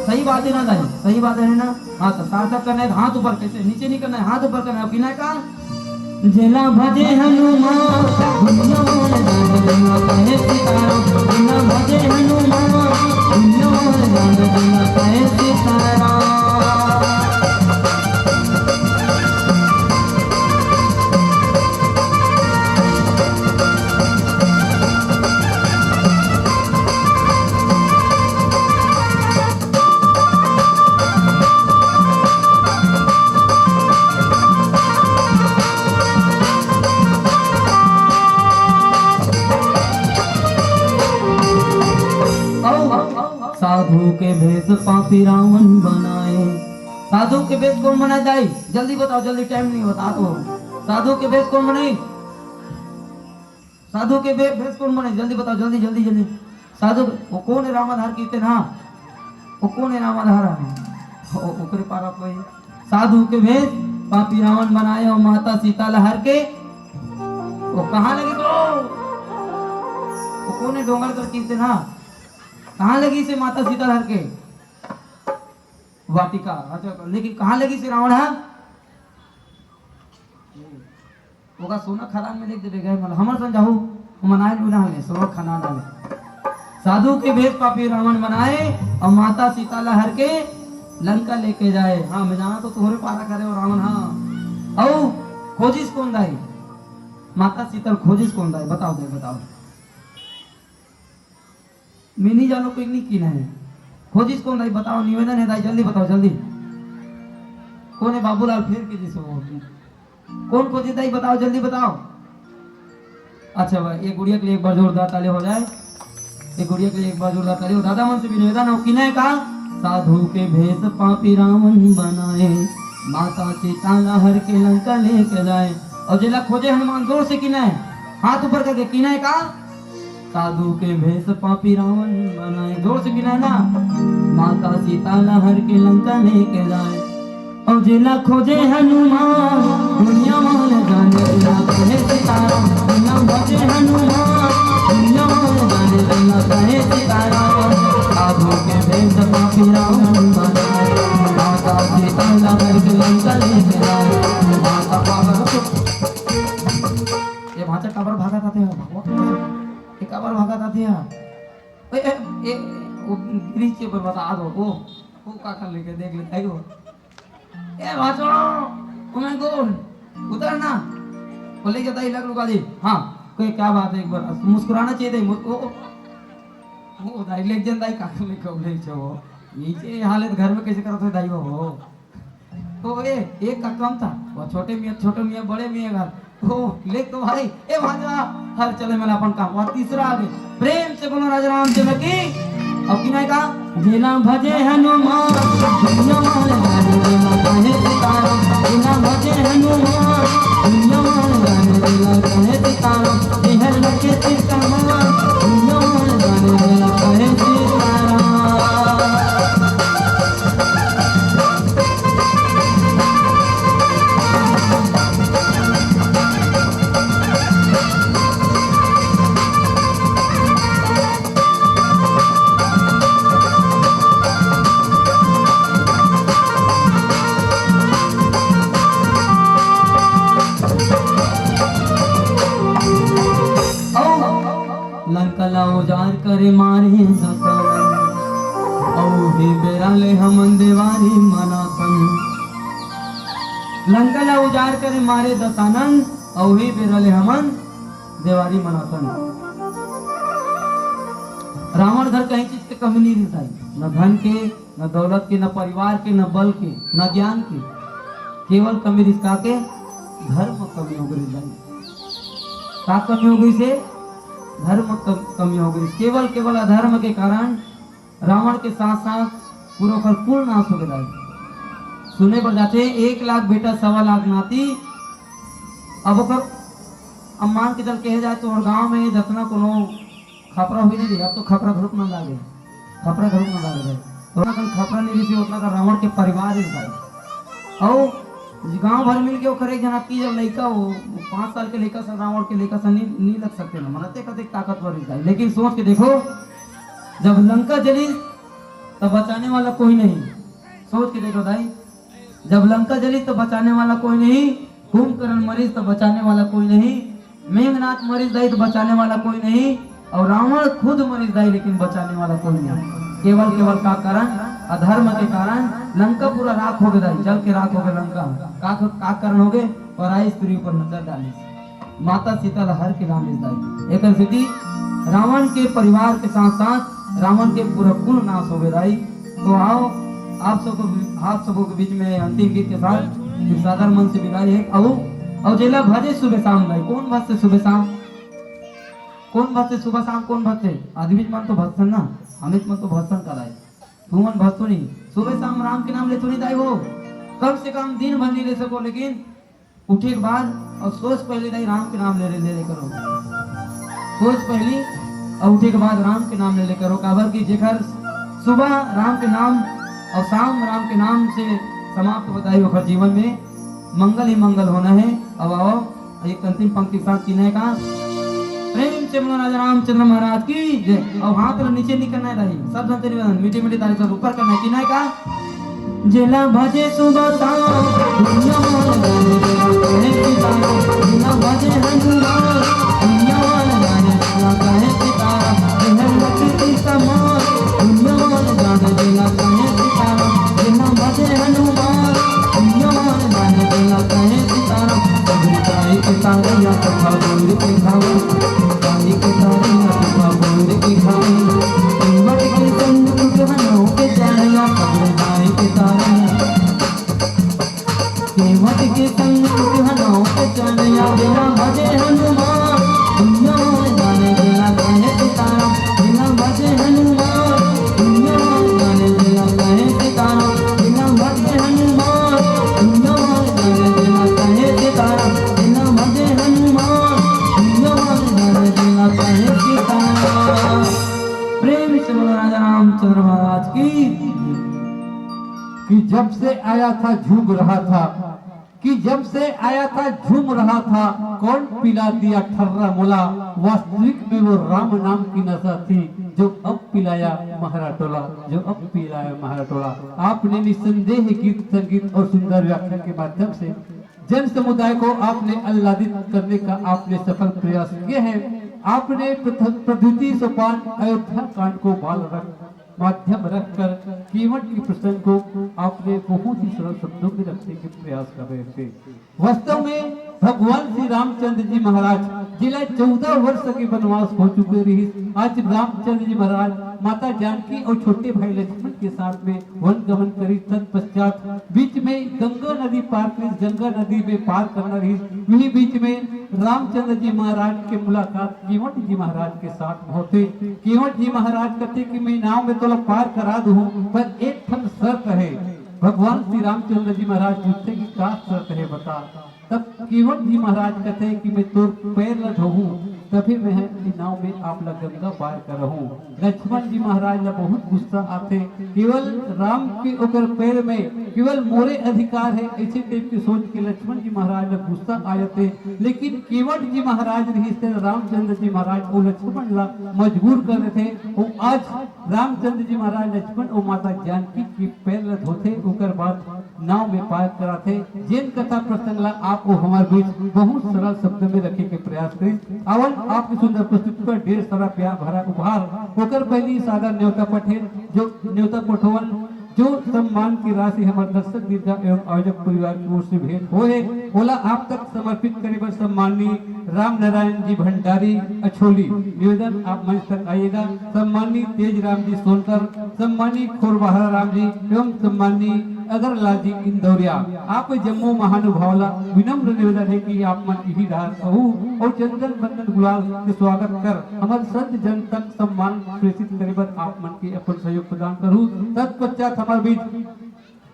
सही बात है ना दाई? सही बात है ना? हाँ, तो सार्थक करना है तो हाथ ऊपर, कैसे नीचे नहीं करना है, हाथ ऊपर करना है। अब गिना का? जेला भजे हनुमान, दुनिया में जान देना कहे सीताराम। जेला भजे हनुमान, दुनिया में जान देना कहे सीताराम। साधु के भेष पापी रावण बनाए। साधु के भेष कौन बनाए दाई? जल्दी बताओ, जल्दी, टाइम नहीं होता तो। साधु के भेष कौन बनाए? साधु के भे-, भेष कौन बने? जल्दी बताओ, जल्दी, जल्दी, जल्दी। साधु, वो कौन है रामाधार कीर्तन? हाँ, वो कौन है रामाधार? ओ-, ओकरे पारा कोई। साधु के भेष पापी रावण बनाए और माता सीता ला हर के। वो कहाँ लगी तो? वो कौन है डोंगर कर कीर्तन? हाँ, कहाँ लगी से माता सीता ला हर के? वाटिका। अच्छा, लेकिन कहाँ लगी से रावण? हाँ, ओका सोना खदान में लिख देबे गए, मतलब, हमर संग जाहू, हमन आए लूना हले, सोना खदान डाले। साधु के भेष पापी रावण बनाए, अउ माता सीता ला हर के लंका लेके जाए। हाँ, मैं जाना तो तुम्हरे पारा करे हो रावण। हाँ, अउ खोजिस कोन दाई? माता सीता ल खोजिस कोन दाई? बताओ दाई, बताओ। मैं नहीं जानो, कोई नहीं कीना है। खोजिस कोन दाई? बताओ, निवेदन है दाई, जल्दी बताओ, जल्दी। कोन है बाबूलाल? फेर के जिसो। कोन खोजिस दाई? बताओ, जल्दी बताओ। अच्छा भाई, ये गुड़िया के लिए एक बार जोरदार ताली हो जाए। ये गुड़िया के लिए एक बार जोरदार ताली हो। दादा मन से भी निवेदन हो, कीना है का? साधु के भेष पापी रावण बनाए, माता सीता ला हर के लंका लेके जाए। अउ जेला खोजे हनुमान, जोर से कीना है, हाथ ऊपर करके कीना है का? साधु के भेष पापी रावण बनाए। जोर से कीना है ना। माता सीता ला हर के लंका लेके जाए। अउ जेला खोजे हनुमान, दुनिया वाले जाने ला कहे सीताराम। जेला खोजे हनुमान, दुनिया वाले जाने ला कहे सीताराम। साधु के भेष पापी रावण बनाए, माता सीता ला हर के लंका लेके जाए। माता पापा, ये भांचा काबर भागत आथे हो भगवान? ये काबर भागत आथे हो? ए, ए, ए, वो गिरीश जी पर बता दो, वो, वो का कर लेके देख लेता है वो। ए भांचो, ओ माय गॉड, उतर ना। बोले क्या ताई लग लुका दी? हाँ, कोई क्या बात है, एक बार मुस्कुराना चाहिए था, मु-, वो, वो दाई लेके जन दाई का कर लेके बोले छो। नीचे ये हालत घर में कैसे करत हो दाई वो? तो ए, एक का कम था, वो छोटे मियाँ, छोटे मियाँ, बड़े मियाँ घर। ओ, ले तो भाई, ए भांजा, हर चले मन अपन काम। और तीसरा आगे, प्रेम से बोलो राजा रामचंद्र की। अब किनाय का? जेला भजे हनुमान, हनुमान जाने जेला कहे सीताराम। जेला भजे हनुमान, हनुमान जाने जेला कहे सीताराम। जेहर लगे सीताराम, हनुमान जाने जेला कहे सीताराम। लंका ला उजाड़ करे मारे दशानन, अउ ही बेरा ले हमन देवारी मनाथन। लंका ला उजाड़ करे मारे दशानन, अउ ही बेरा ले हमन देवारी मनाथन। रावण घर कहीं चीज के कमी नहीं रहता है, न धन के, न दौलत के, न परिवार के, न बल के, न ज्ञान के। केवल कमी रिस का के? धर्म कमी हो गई भाई। का कमी हो गई से? धर्म कम-, कमी हो गई। केवल, केवल अधर्म के कारण रावण के साथ साथ पूरा ओकर कुल नाश हो गए। सुने बर जाथे, एक लाख बेटा, सवा लाख नाती। अब ओकर, अब मान के चल, कहे जाए तो, और गांव में जतना कोनो खपरा हुई नहीं, अब तो खपरा घरुक न लागे, खपरा घरुक न लागे भाई। तो उतना कन खपरा नहीं रही, उतना का रावण के परिवार है भाई। और गांव भर मिल के ओकर एक जना की जब लइका हो, पाँच साल के लइका से, रावण के लइका से नहीं, नहीं लग सकते ना, मनते कते ताकतवर है भाई। लेकिन सोच के देखो, जब लंका जली तो बचाने वाला कोई नहीं। सोच के देखो भाई, जब लंका जली तो बचाने वाला कोई नहीं, कुंभकर्ण मरीज तो बचाने वाला कोई नहीं, मेघनाथ मरीज दाई तो बचाने वाला कोई नहीं, और रावण खुद मरीज दाई लेकिन बचाने वाला कोई नहीं। केवल, केवल का कारण? अधर्म के कारण लंका पूरा राख हो गए दाई, जल के राख हो गए लंका। का, का कारण हो गए? पराई स्त्री ऊपर नजर डाली। माता सीता ला हर के लाने जाए। एकर सेती रावण के परिवार के साथ साथ रावण के पूरा कुल नाश हो गए दाई। तो आओ, आप सबको, आप सबों के बीच में अंतिम गीत के साथ एक साधारण मन से विदाई है। अउ, अउ जेला भजे सुबह शाम दाई, कोन भजथे सुबह शाम? कोन भजथे सुबह शाम, कोन भजथे? आदमी मन तो भजथन ना, हमें मन तो भजथन का दाई। तुमन भजथो नहीं, सुबह शाम राम के नाम लेथो नहीं दाई हो। कम से कम दिन भर नहीं ले सको, लेकिन उठे के बाद और सोच पहले दाई राम के नाम ले, ले, ले करो। सोच पहली और उठे के बाद राम के नाम ले, ले करो। काबर कि जेकर सुबह राम के नाम और शाम राम के नाम से समाप्त होता है, ओकर जीवन में मंगल ही मंगल होना है। अब आओ, एक अंतिम पंक्ति के साथ किनाय का। प्रेम से बोलो राजा रामचंद्र महाराज की जय। और हाथ ला नीचे नहीं करना है दाई, सब जनते निवेदन, मीठे मीठे ताली से ऊपर करना है। किनाय का? जेला भजे सुबह शाम, दुनिया वाला जाने जेला कहे सीताराम। जेला भजे हनुमान, दुनिया वाला जाने जेला कहे सीताराम। जेहर लगे चैनया पकड़ जाए के तारा। केवट के संग उठनो के चैनया बिना भजे हनुमान। दुनिया में जाने बिना कहे के तारा। बिना भजे हनुमान। दुनिया में जाने बिना कहे के तारा। बिना भजे हनुमान। दुनिया में जाने बिना कहे के तारा। बिना भजे हनुमान। दुनिया में जाने बिना कहे के तारा। प्रेम से बोलो राजा रामचंद्र महाराज की। कि जब से आया था झूम रहा था, कि जब से आया था झूम रहा था, कौन पिला दिया ठर्रा मोला। वास्तविक में वो राम नाम की नशा थी, जो अब पिलाया महाराटोला, जो अब पिलाया महाराटोला। आपने निस्संदेह गीत संगीत और सुंदर व्याख्या के माध्यम से जन समुदाय को आपने आह्लादित करने का आपने सफल प्रयास किया है। आपने प्रथ-, प्रद्युति सोपान अयोध्या कांड को बाल रंग माध्यम रखकर केवट के प्रसंग को आपने बहुत ही सरल शब्दों में रखने के प्रयास कर रहे थे। वास्तव में भगवान श्री रामचंद्र जी महाराज जिला चौदह वर्ष के वनवास हो चुके रही। आज रामचंद्र जी महाराज माता जानकी और छोटे भाई लक्ष्मण के साथ में वन गमन करी। तत्पश्चात बीच में गंगा नदी पार करी। गंगा नदी में पार करना रही, वही बीच में रामचंद्र जी महाराज के मुलाकात केवट जी महाराज के साथ होथे। केवट जी महाराज कथे कि मैं नाव में तोला पार करा दूहूं, पर एक ठन शर्त है। भगवान श्री रामचंद्र जी महाराज पूछथे कि का शर्त है बता। तब केवट जी महाराज कथे कि मैं तोर पैर ल धोहूं, तभी मैं ह ए नाव में आप ल गंगा पार करहूं। लक्ष्मण जी महाराज ला बहुत गुस्सा आथे। केवल राम के ओकर पैर में केवल मोरे अधिकार है, ऐसे टाइप के सोच के लक्ष्मण जी महाराज ला गुस्सा आ जाथे। लेकिन केवट जी महाराज रहिस तेन रामचंद्र जी महाराज अउ लक्ष्मण ला मजबूर कर देथे। अउ आज रामचंद्र जी महाराज लक्ष्मण अउ माता जानकी के पैर ला धोथे, ओकर बाद नाव में पार कराथे। जेन कथा प्रसंग ला आप अउ हमर बीच बहुत सरल शब्द में रखे के प्रयास करिस। आवन आपके सुंदर प्रस्तुति पर ढेर सारा प्यार भरा उपहार। ओकर पहली सादर न्योता पठेन, जो न्योता पठोवन, जो सम्मान की राशि हमर दर्शक दीर्घा एवं आयोजक परिवार की ओर से भेंट होए हे, ओला आप तक समर्पित करे बर सम्माननीय राम नारायण जी भंडारी अछोली, निवेदन आप मंच तक आइएगा। सम्माननीय तेज राम जी सोनकर, सम्माननीय खोरबाहरा राम जी एवं सम्माननीय अगरलाल जी इंदौरिया, आप जम्मो महानुभाव ला विनम्र निवेदन है कि आप मन इही डहर आहू अउ चंदन बंदन गुलाल के स्वागत कर हमर संत जन तक सम्मान प्रेषित करे बर आप मन के अपन सहयोग प्रदान करहू। तत्पश्चात हमर बीच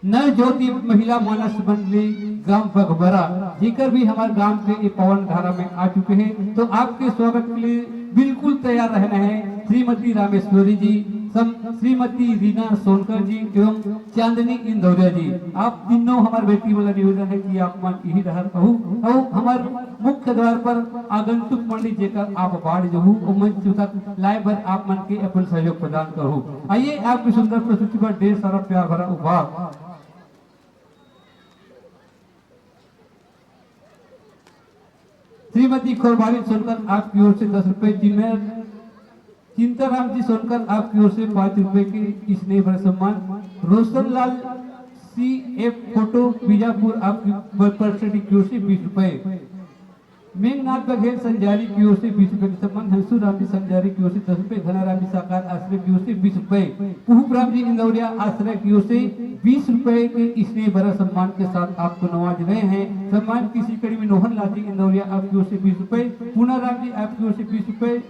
नव ज्योति महिला मानस मंडली ग्राम बघबरा, जेकर भी हमर ग्राम के ए पावन धारा में आ चुके हैं, तो आपके स्वागत के लिए बिल्कुल तैयार रहना है। श्रीमती रामेश्वरी जी, सम-, श्रीमती रीना सोनकर जी एवं चांदनी इंदौरिया जी, आप तीनों हमर बेटी वाला निवेदन है कि आप मन इही डहर आहू अउ हमर मुख्य द्वार पर आगंतुक मंडली जेकर आप बाढ़ जहू अउ मंच तक लाए बर आप मन के अपन सहयोग प्रदान करहू। आइए, आपकी सुंदर प्रस्तुति पर ढेर सारा प्यार भरा उपहार। श्रीमती खोरबारी सोनकर आपकी ओर से दस रुपए, चिन्मय चिंताराम जी सोनकर आपकी ओर से पाँच रुपए के स्नेह भरा सम्मान। Roshanlal C F photo Bijapur आपकी ब-, पर्सनल की ओर से बीस रुपए। मेघनाथ बघेल संजारी की ओर से बीस रुपए का सम्मान। हंसू राम जी संजारी की ओर से दस रुपए। घनाराम जी साकार आश्रय की ओर से बीस रुपए। पुहुप राम जी इंदौरिया आश्रय की ओर से बीस रुपए के स्नेह भरा सम्मान के साथ आपको नवाज रहे हैं। सम्मान की इसी कड़ी में नोहन लाल जी इंदौरिया आपकी ओर से बीस रुपए। पूना राम जी आपकी ओर से बीस रुपए।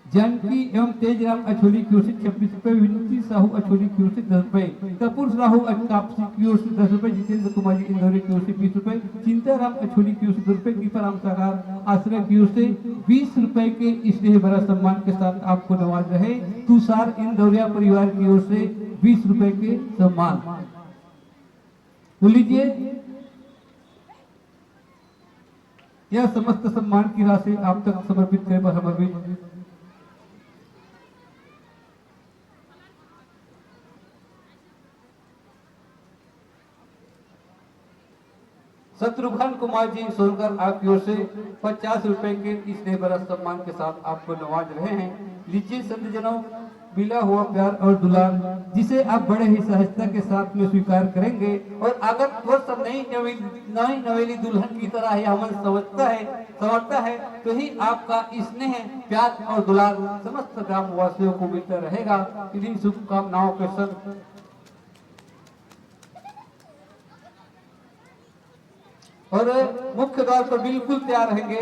जानकी एवं तेजराम अछोली की ओर से छब्बीस रुपए, विनती साहू अछोली की ओर से दस रुपए, कपूर साहू अटकापसी की ओर से दस रुपए, जितेंद्र कुमार जी इंदौरी की ओर से बीस रुपए, चिंताराम अछोली की ओर से दो रुपए, दीपाराम सागर आश्रय की ओर से बीस रुपए के स्नेह भरा सम्मान के साथ आपको नवाज रहे। तुषार इंदौरिया परिवार की ओर से बीस रुपए के सम्मान। तो लीजिए, यह समस्त सम्मान की राशि आप तक समर्पित करे बर हमर बीच शत्रुघ्न कुमार जी सोनकर आपकी ओर से पचास रुपए के स्नेह भरा सम्मान के साथ आपको नवाज रहे हैं। लीजिए संतजनों, मिला हुआ प्यार और दुलार, जिसे आप बड़े ही सहजता के साथ में स्वीकार करेंगे। और अगर वो सब नई नवेली, नई नवेली दुल्हन की तरह ही हमन समझता है, समझता है, तो ही आपका स्नेह, प्यार और दुलार समस्त ग्रामवासियों को मिलता रहेगा। इन्हीं शुभकामनाओं के संग और मुख्य द्वार पर बिल्कुल तैयार रहेंगे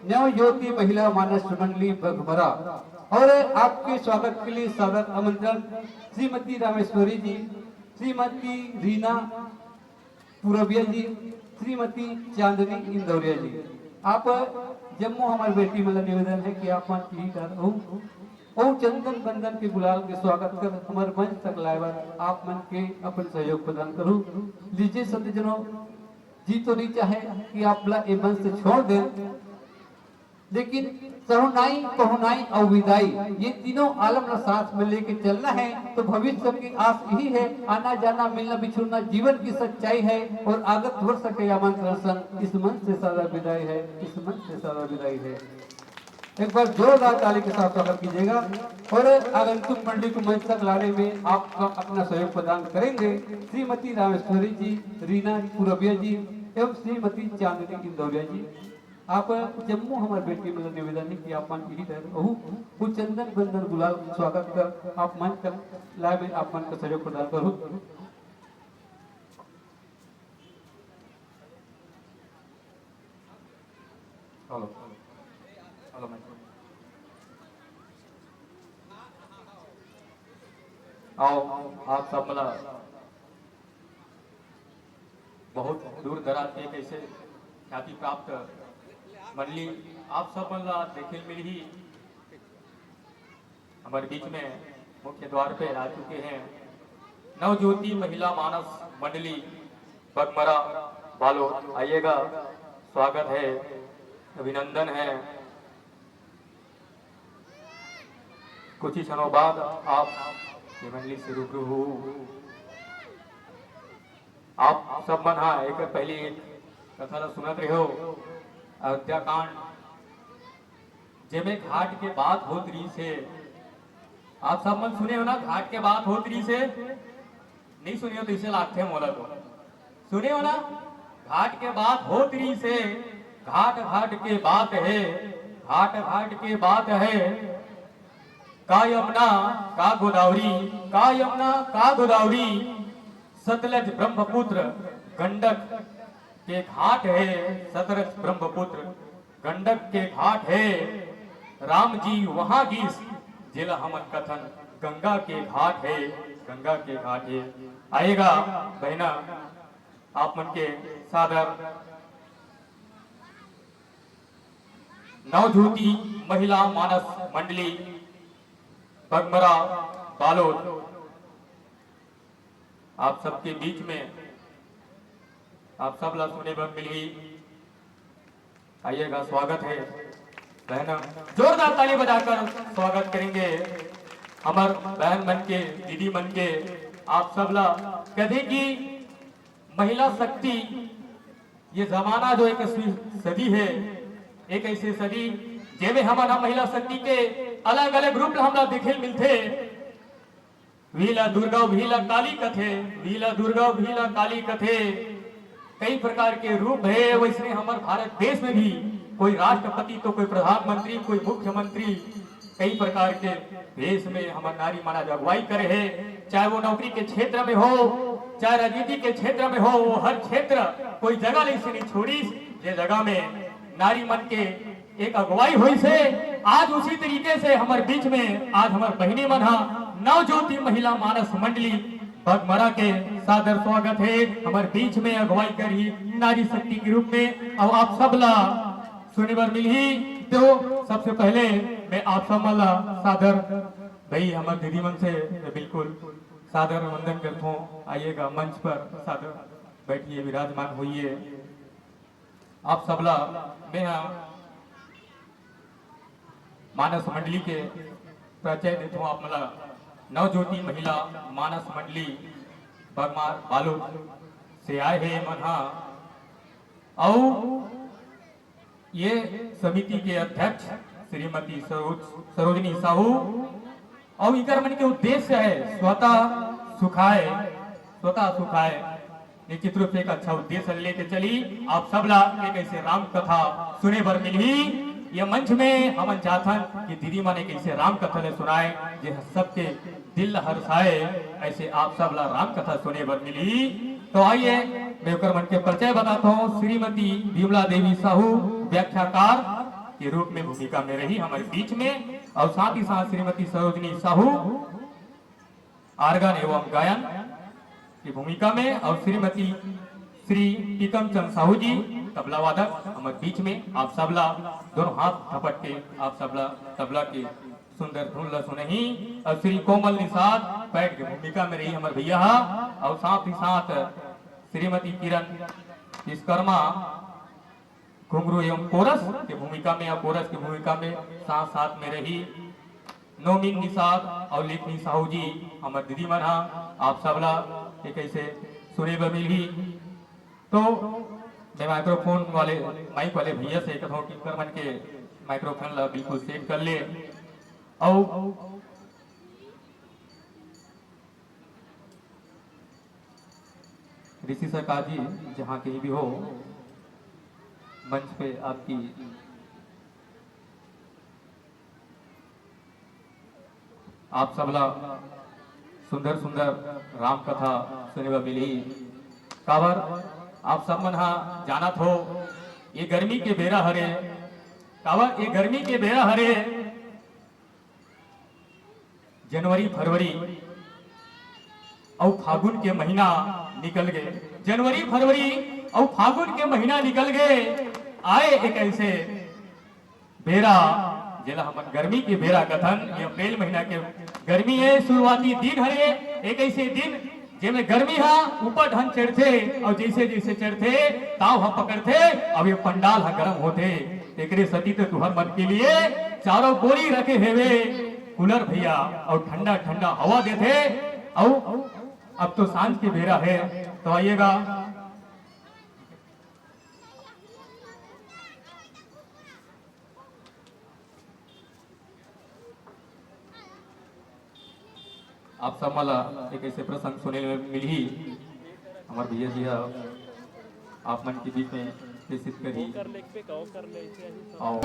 नवज्योति महिला मानस मंडली बघमरा। और आपके स्वागत के लिए सादर आमंत्रण श्रीमती रामेश्वरी जी, श्रीमती रीना पुरबिया जी, श्रीमती चांदनी इंदौरिया जी। आप जम्मो हमर बेटी मन ला निवेदन है कि आप मन यही कर रहू। अउ चंदन बंदन के गुलाल के स्वागत कर हमर मंच तक लाए बर आप मन के अपन सहयोग प्रदान करू। लीजिए सज्जनों, जी तो नहीं चाहे कि आप ला ए मंच से छोड़ दें, लेकिन सहुनाई, पहुनाई अउ विदाई, ये तीनों आलम ला साथ में लेके चलना है। तो भविष्य की आस यही है, आना जाना, मिलना बिछुड़ना जीवन की सच्चाई है। और आगत वर्ष के आमंत्रण संग इस मंच से सादर विदाई है, इस मंच से सादर विदाई है। एक बार जोरदार ताली के साथ स्वागत कीजिएगा। और आगंतुक मंडली को मंच तक लाने में आपका अपना सहयोग प्रदान करेंगे श्रीमती रामेश्वरी जी, रीना पुरबिया जी एवं श्रीमती चांदनी इंदौरिया जी। आप जम्मो हमर बेटी मन ला निवेदन है कि आप मन यही डर रहू, वो चंदन बंदन गुलाल स्वागत कर आप मंच तक लाए में आप मन का सहयोग प्रदान करू। Hello, hello, mike. आओ, आप सब मन ला बहुत दूर दराज के कैसे ख्याति प्राप्त मंडली आप सब मन ला देखे मिलही। हमर बीच में मुख्य द्वार पे आ चुके हैं नवज्योति महिला मानस मंडली बगमरा बालोद। आइएगा, स्वागत है, अभिनंदन है। कुछ ही क्षणों बाद आप ये मंडली से रूबरू हो। आप सब मन हा एक पहली एक कथा ला सुनत रहे हो, अयोध्या कांड, जेमे घाट के बात होत रहिस हे। आप सब मन सुने हो ना, घाट के बात होत रहिस हे? नहीं सुने हो तो इसे लागथे मोला तो। सुने हो ना, घाट के बात होत रहिस हे, घाट घाट के बात है, घाट घाट के बात है। का यमुना, का गोदावरी, का यमुना, का गोदावरी, सतलज ब्रह्मपुत्र गंडक के घाट है, सतलज ब्रह्मपुत्र गंडक के घाट है। राम जी वहां गिस, जेला हमन कथन गंगा के घाट है, गंगा के घाट है। आइएगा बहना, आप मन के सादर नवज्योति महिला मानस मंडली बगमरा बालोद, आप सबके बीच में आप सब ला सुने बर मिलही। आइएगा, स्वागत है बहन, जोरदार ताली बजाकर स्वागत करेंगे हमर बहन मन के, दीदी मन के। आप सब ला कहे कि महिला शक्ति, ये जमाना जो इक्कीसवीं सदी है, एक ऐसे सदी जेमे हमन ह महिला शक्ति के अलग-अलग रूप ला हमला देखे ल मिलथे। वीला दुर्गा, वीला काली कथे, वीला दुर्गा, वीला काली कथे। कई प्रकार के रूप है। वैसने हमर भारत देश में भी कोई राष्ट्रपति तो कोई प्रधानमंत्री, कोई मुख्यमंत्री, कई प्रकार के भेष में हमर नारी मन आज अगुवाई करे हे, चाहे वो नौकरी के क्षेत्र में हो, चाहे राजनीति के क्षेत्र में हो, वो हर क्षेत्र कोई जगह नहीं से नहीं छोड़िस, जे जगह में नारी मन के एक अगुवाई होइस हे। आज उसी तरीके से हमर बीच में आज हमर बहिनी मन हा नवज्योति महिला मानस मंडली बगमरा के सादर स्वागत हे। हमर बीच में अगुवाई करही नारी शक्ति के रूप में, अउ आप सब ला सुने बर मिलही। तो सबसे पहले मैं आप सब मन ला सादर, भाई हमर दीदी मन से मैं बिल्कुल सादर वंदन करथों। आइएगा मंच पर, सादर बैठिए, विराजमान होइए। आप सबला मैं हा मानस मंडली के परिचय देथों आप मन ला। नवज्योति महिला मानस मंडली बगमार बालोद से आए हे मन हा, अउ ये समिति के अध्यक्ष श्रीमती सरोज, सरोजनी साहू, अउ इकर मन के उद्देश्य है स्वतः सुखाय, स्वतः सुखाय। निश्चित रूप से एक अच्छा उद्देश्य लेके चली। आप सबला एक ऐसे राम कथा सुने बर मिलही। ये मंच में हमन चाहथन कि दीदी मन एक ऐसे राम कथा ले सुनाए, जे सबके दिल हर्षाए। ऐसे आप सबला राम कथा सुने बर मिलही। तो आइए, मैं ओकर मन के परिचय बताता हूँ। श्रीमती विमला देवी साहू व्याख्याकार के रूप में भूमिका में रही हमारे बीच में, और साथ ही साथ श्रीमती सरोजनी साहू आर्गन एवं गायन की भूमिका में, और श्रीमती श्री टीकम चंद साहू जी तबला वादक हमारे बीच में। आप सबला दोनों हाथ थपट के आप सबला तबला के सुंदर धुन ला सुनही। और श्री कोमल निषाद पैड की भूमिका में रही हमारे भैया हा, और साथ ही साथ श्रीमती किरण विश्वकर्मा घुंघरू एवं कोरस के भूमिका में, या कोरस की भूमिका में साथ साथ में रही नोमिन निषाद और लेखनी साहू जी, हमर दीदी मन हा। आप सबला एक ऐसे सुने बर मिलही। तो मैं माइक्रोफोन वाले, माइक वाले भैया से कहूँ कि कर मन के माइक्रोफोन ला बिल्कुल सेट कर ले। और ऋषि सरकार जी, जहाँ कहीं भी हो, मंच पे आपकी, आप सबला सुंदर सुंदर राम कथा सुने बर मिलही। काबर आप सब मन हा जानत हो, ये गर्मी के बेरा हरे, काबर ये गर्मी के बेरा हरे, जनवरी, फरवरी अउ फागुन के महीना निकल गए, जनवरी, फरवरी अउ फागुन के महीना निकल गए। आए एक ऐसे बेरा, जेला हमन गर्मी के बेरा कथन, ये अप्रैल महीना के गर्मी है, शुरुआती दिन हरे, एक ऐसे दिन जेमे गर्मी हा ऊपर ढंग चढ़थे, और जैसे जैसे चढ़थे, ताव हा पकड़थे, अब ये पंडाल हा गर्म होथे। एकरे सती तो तुहर मन के लिए चारों गोली रखे हेवे कूलर भैया, और ठंडा ठंडा हवा देथे। और अब तो सांझ के बेरा है, तो आइएगा। आप सब मन ला एक ऐसे प्रसंग सुने ले मिलही। हमार भैया जी हा आप मन के बीच में प्रेषित करही। आओ।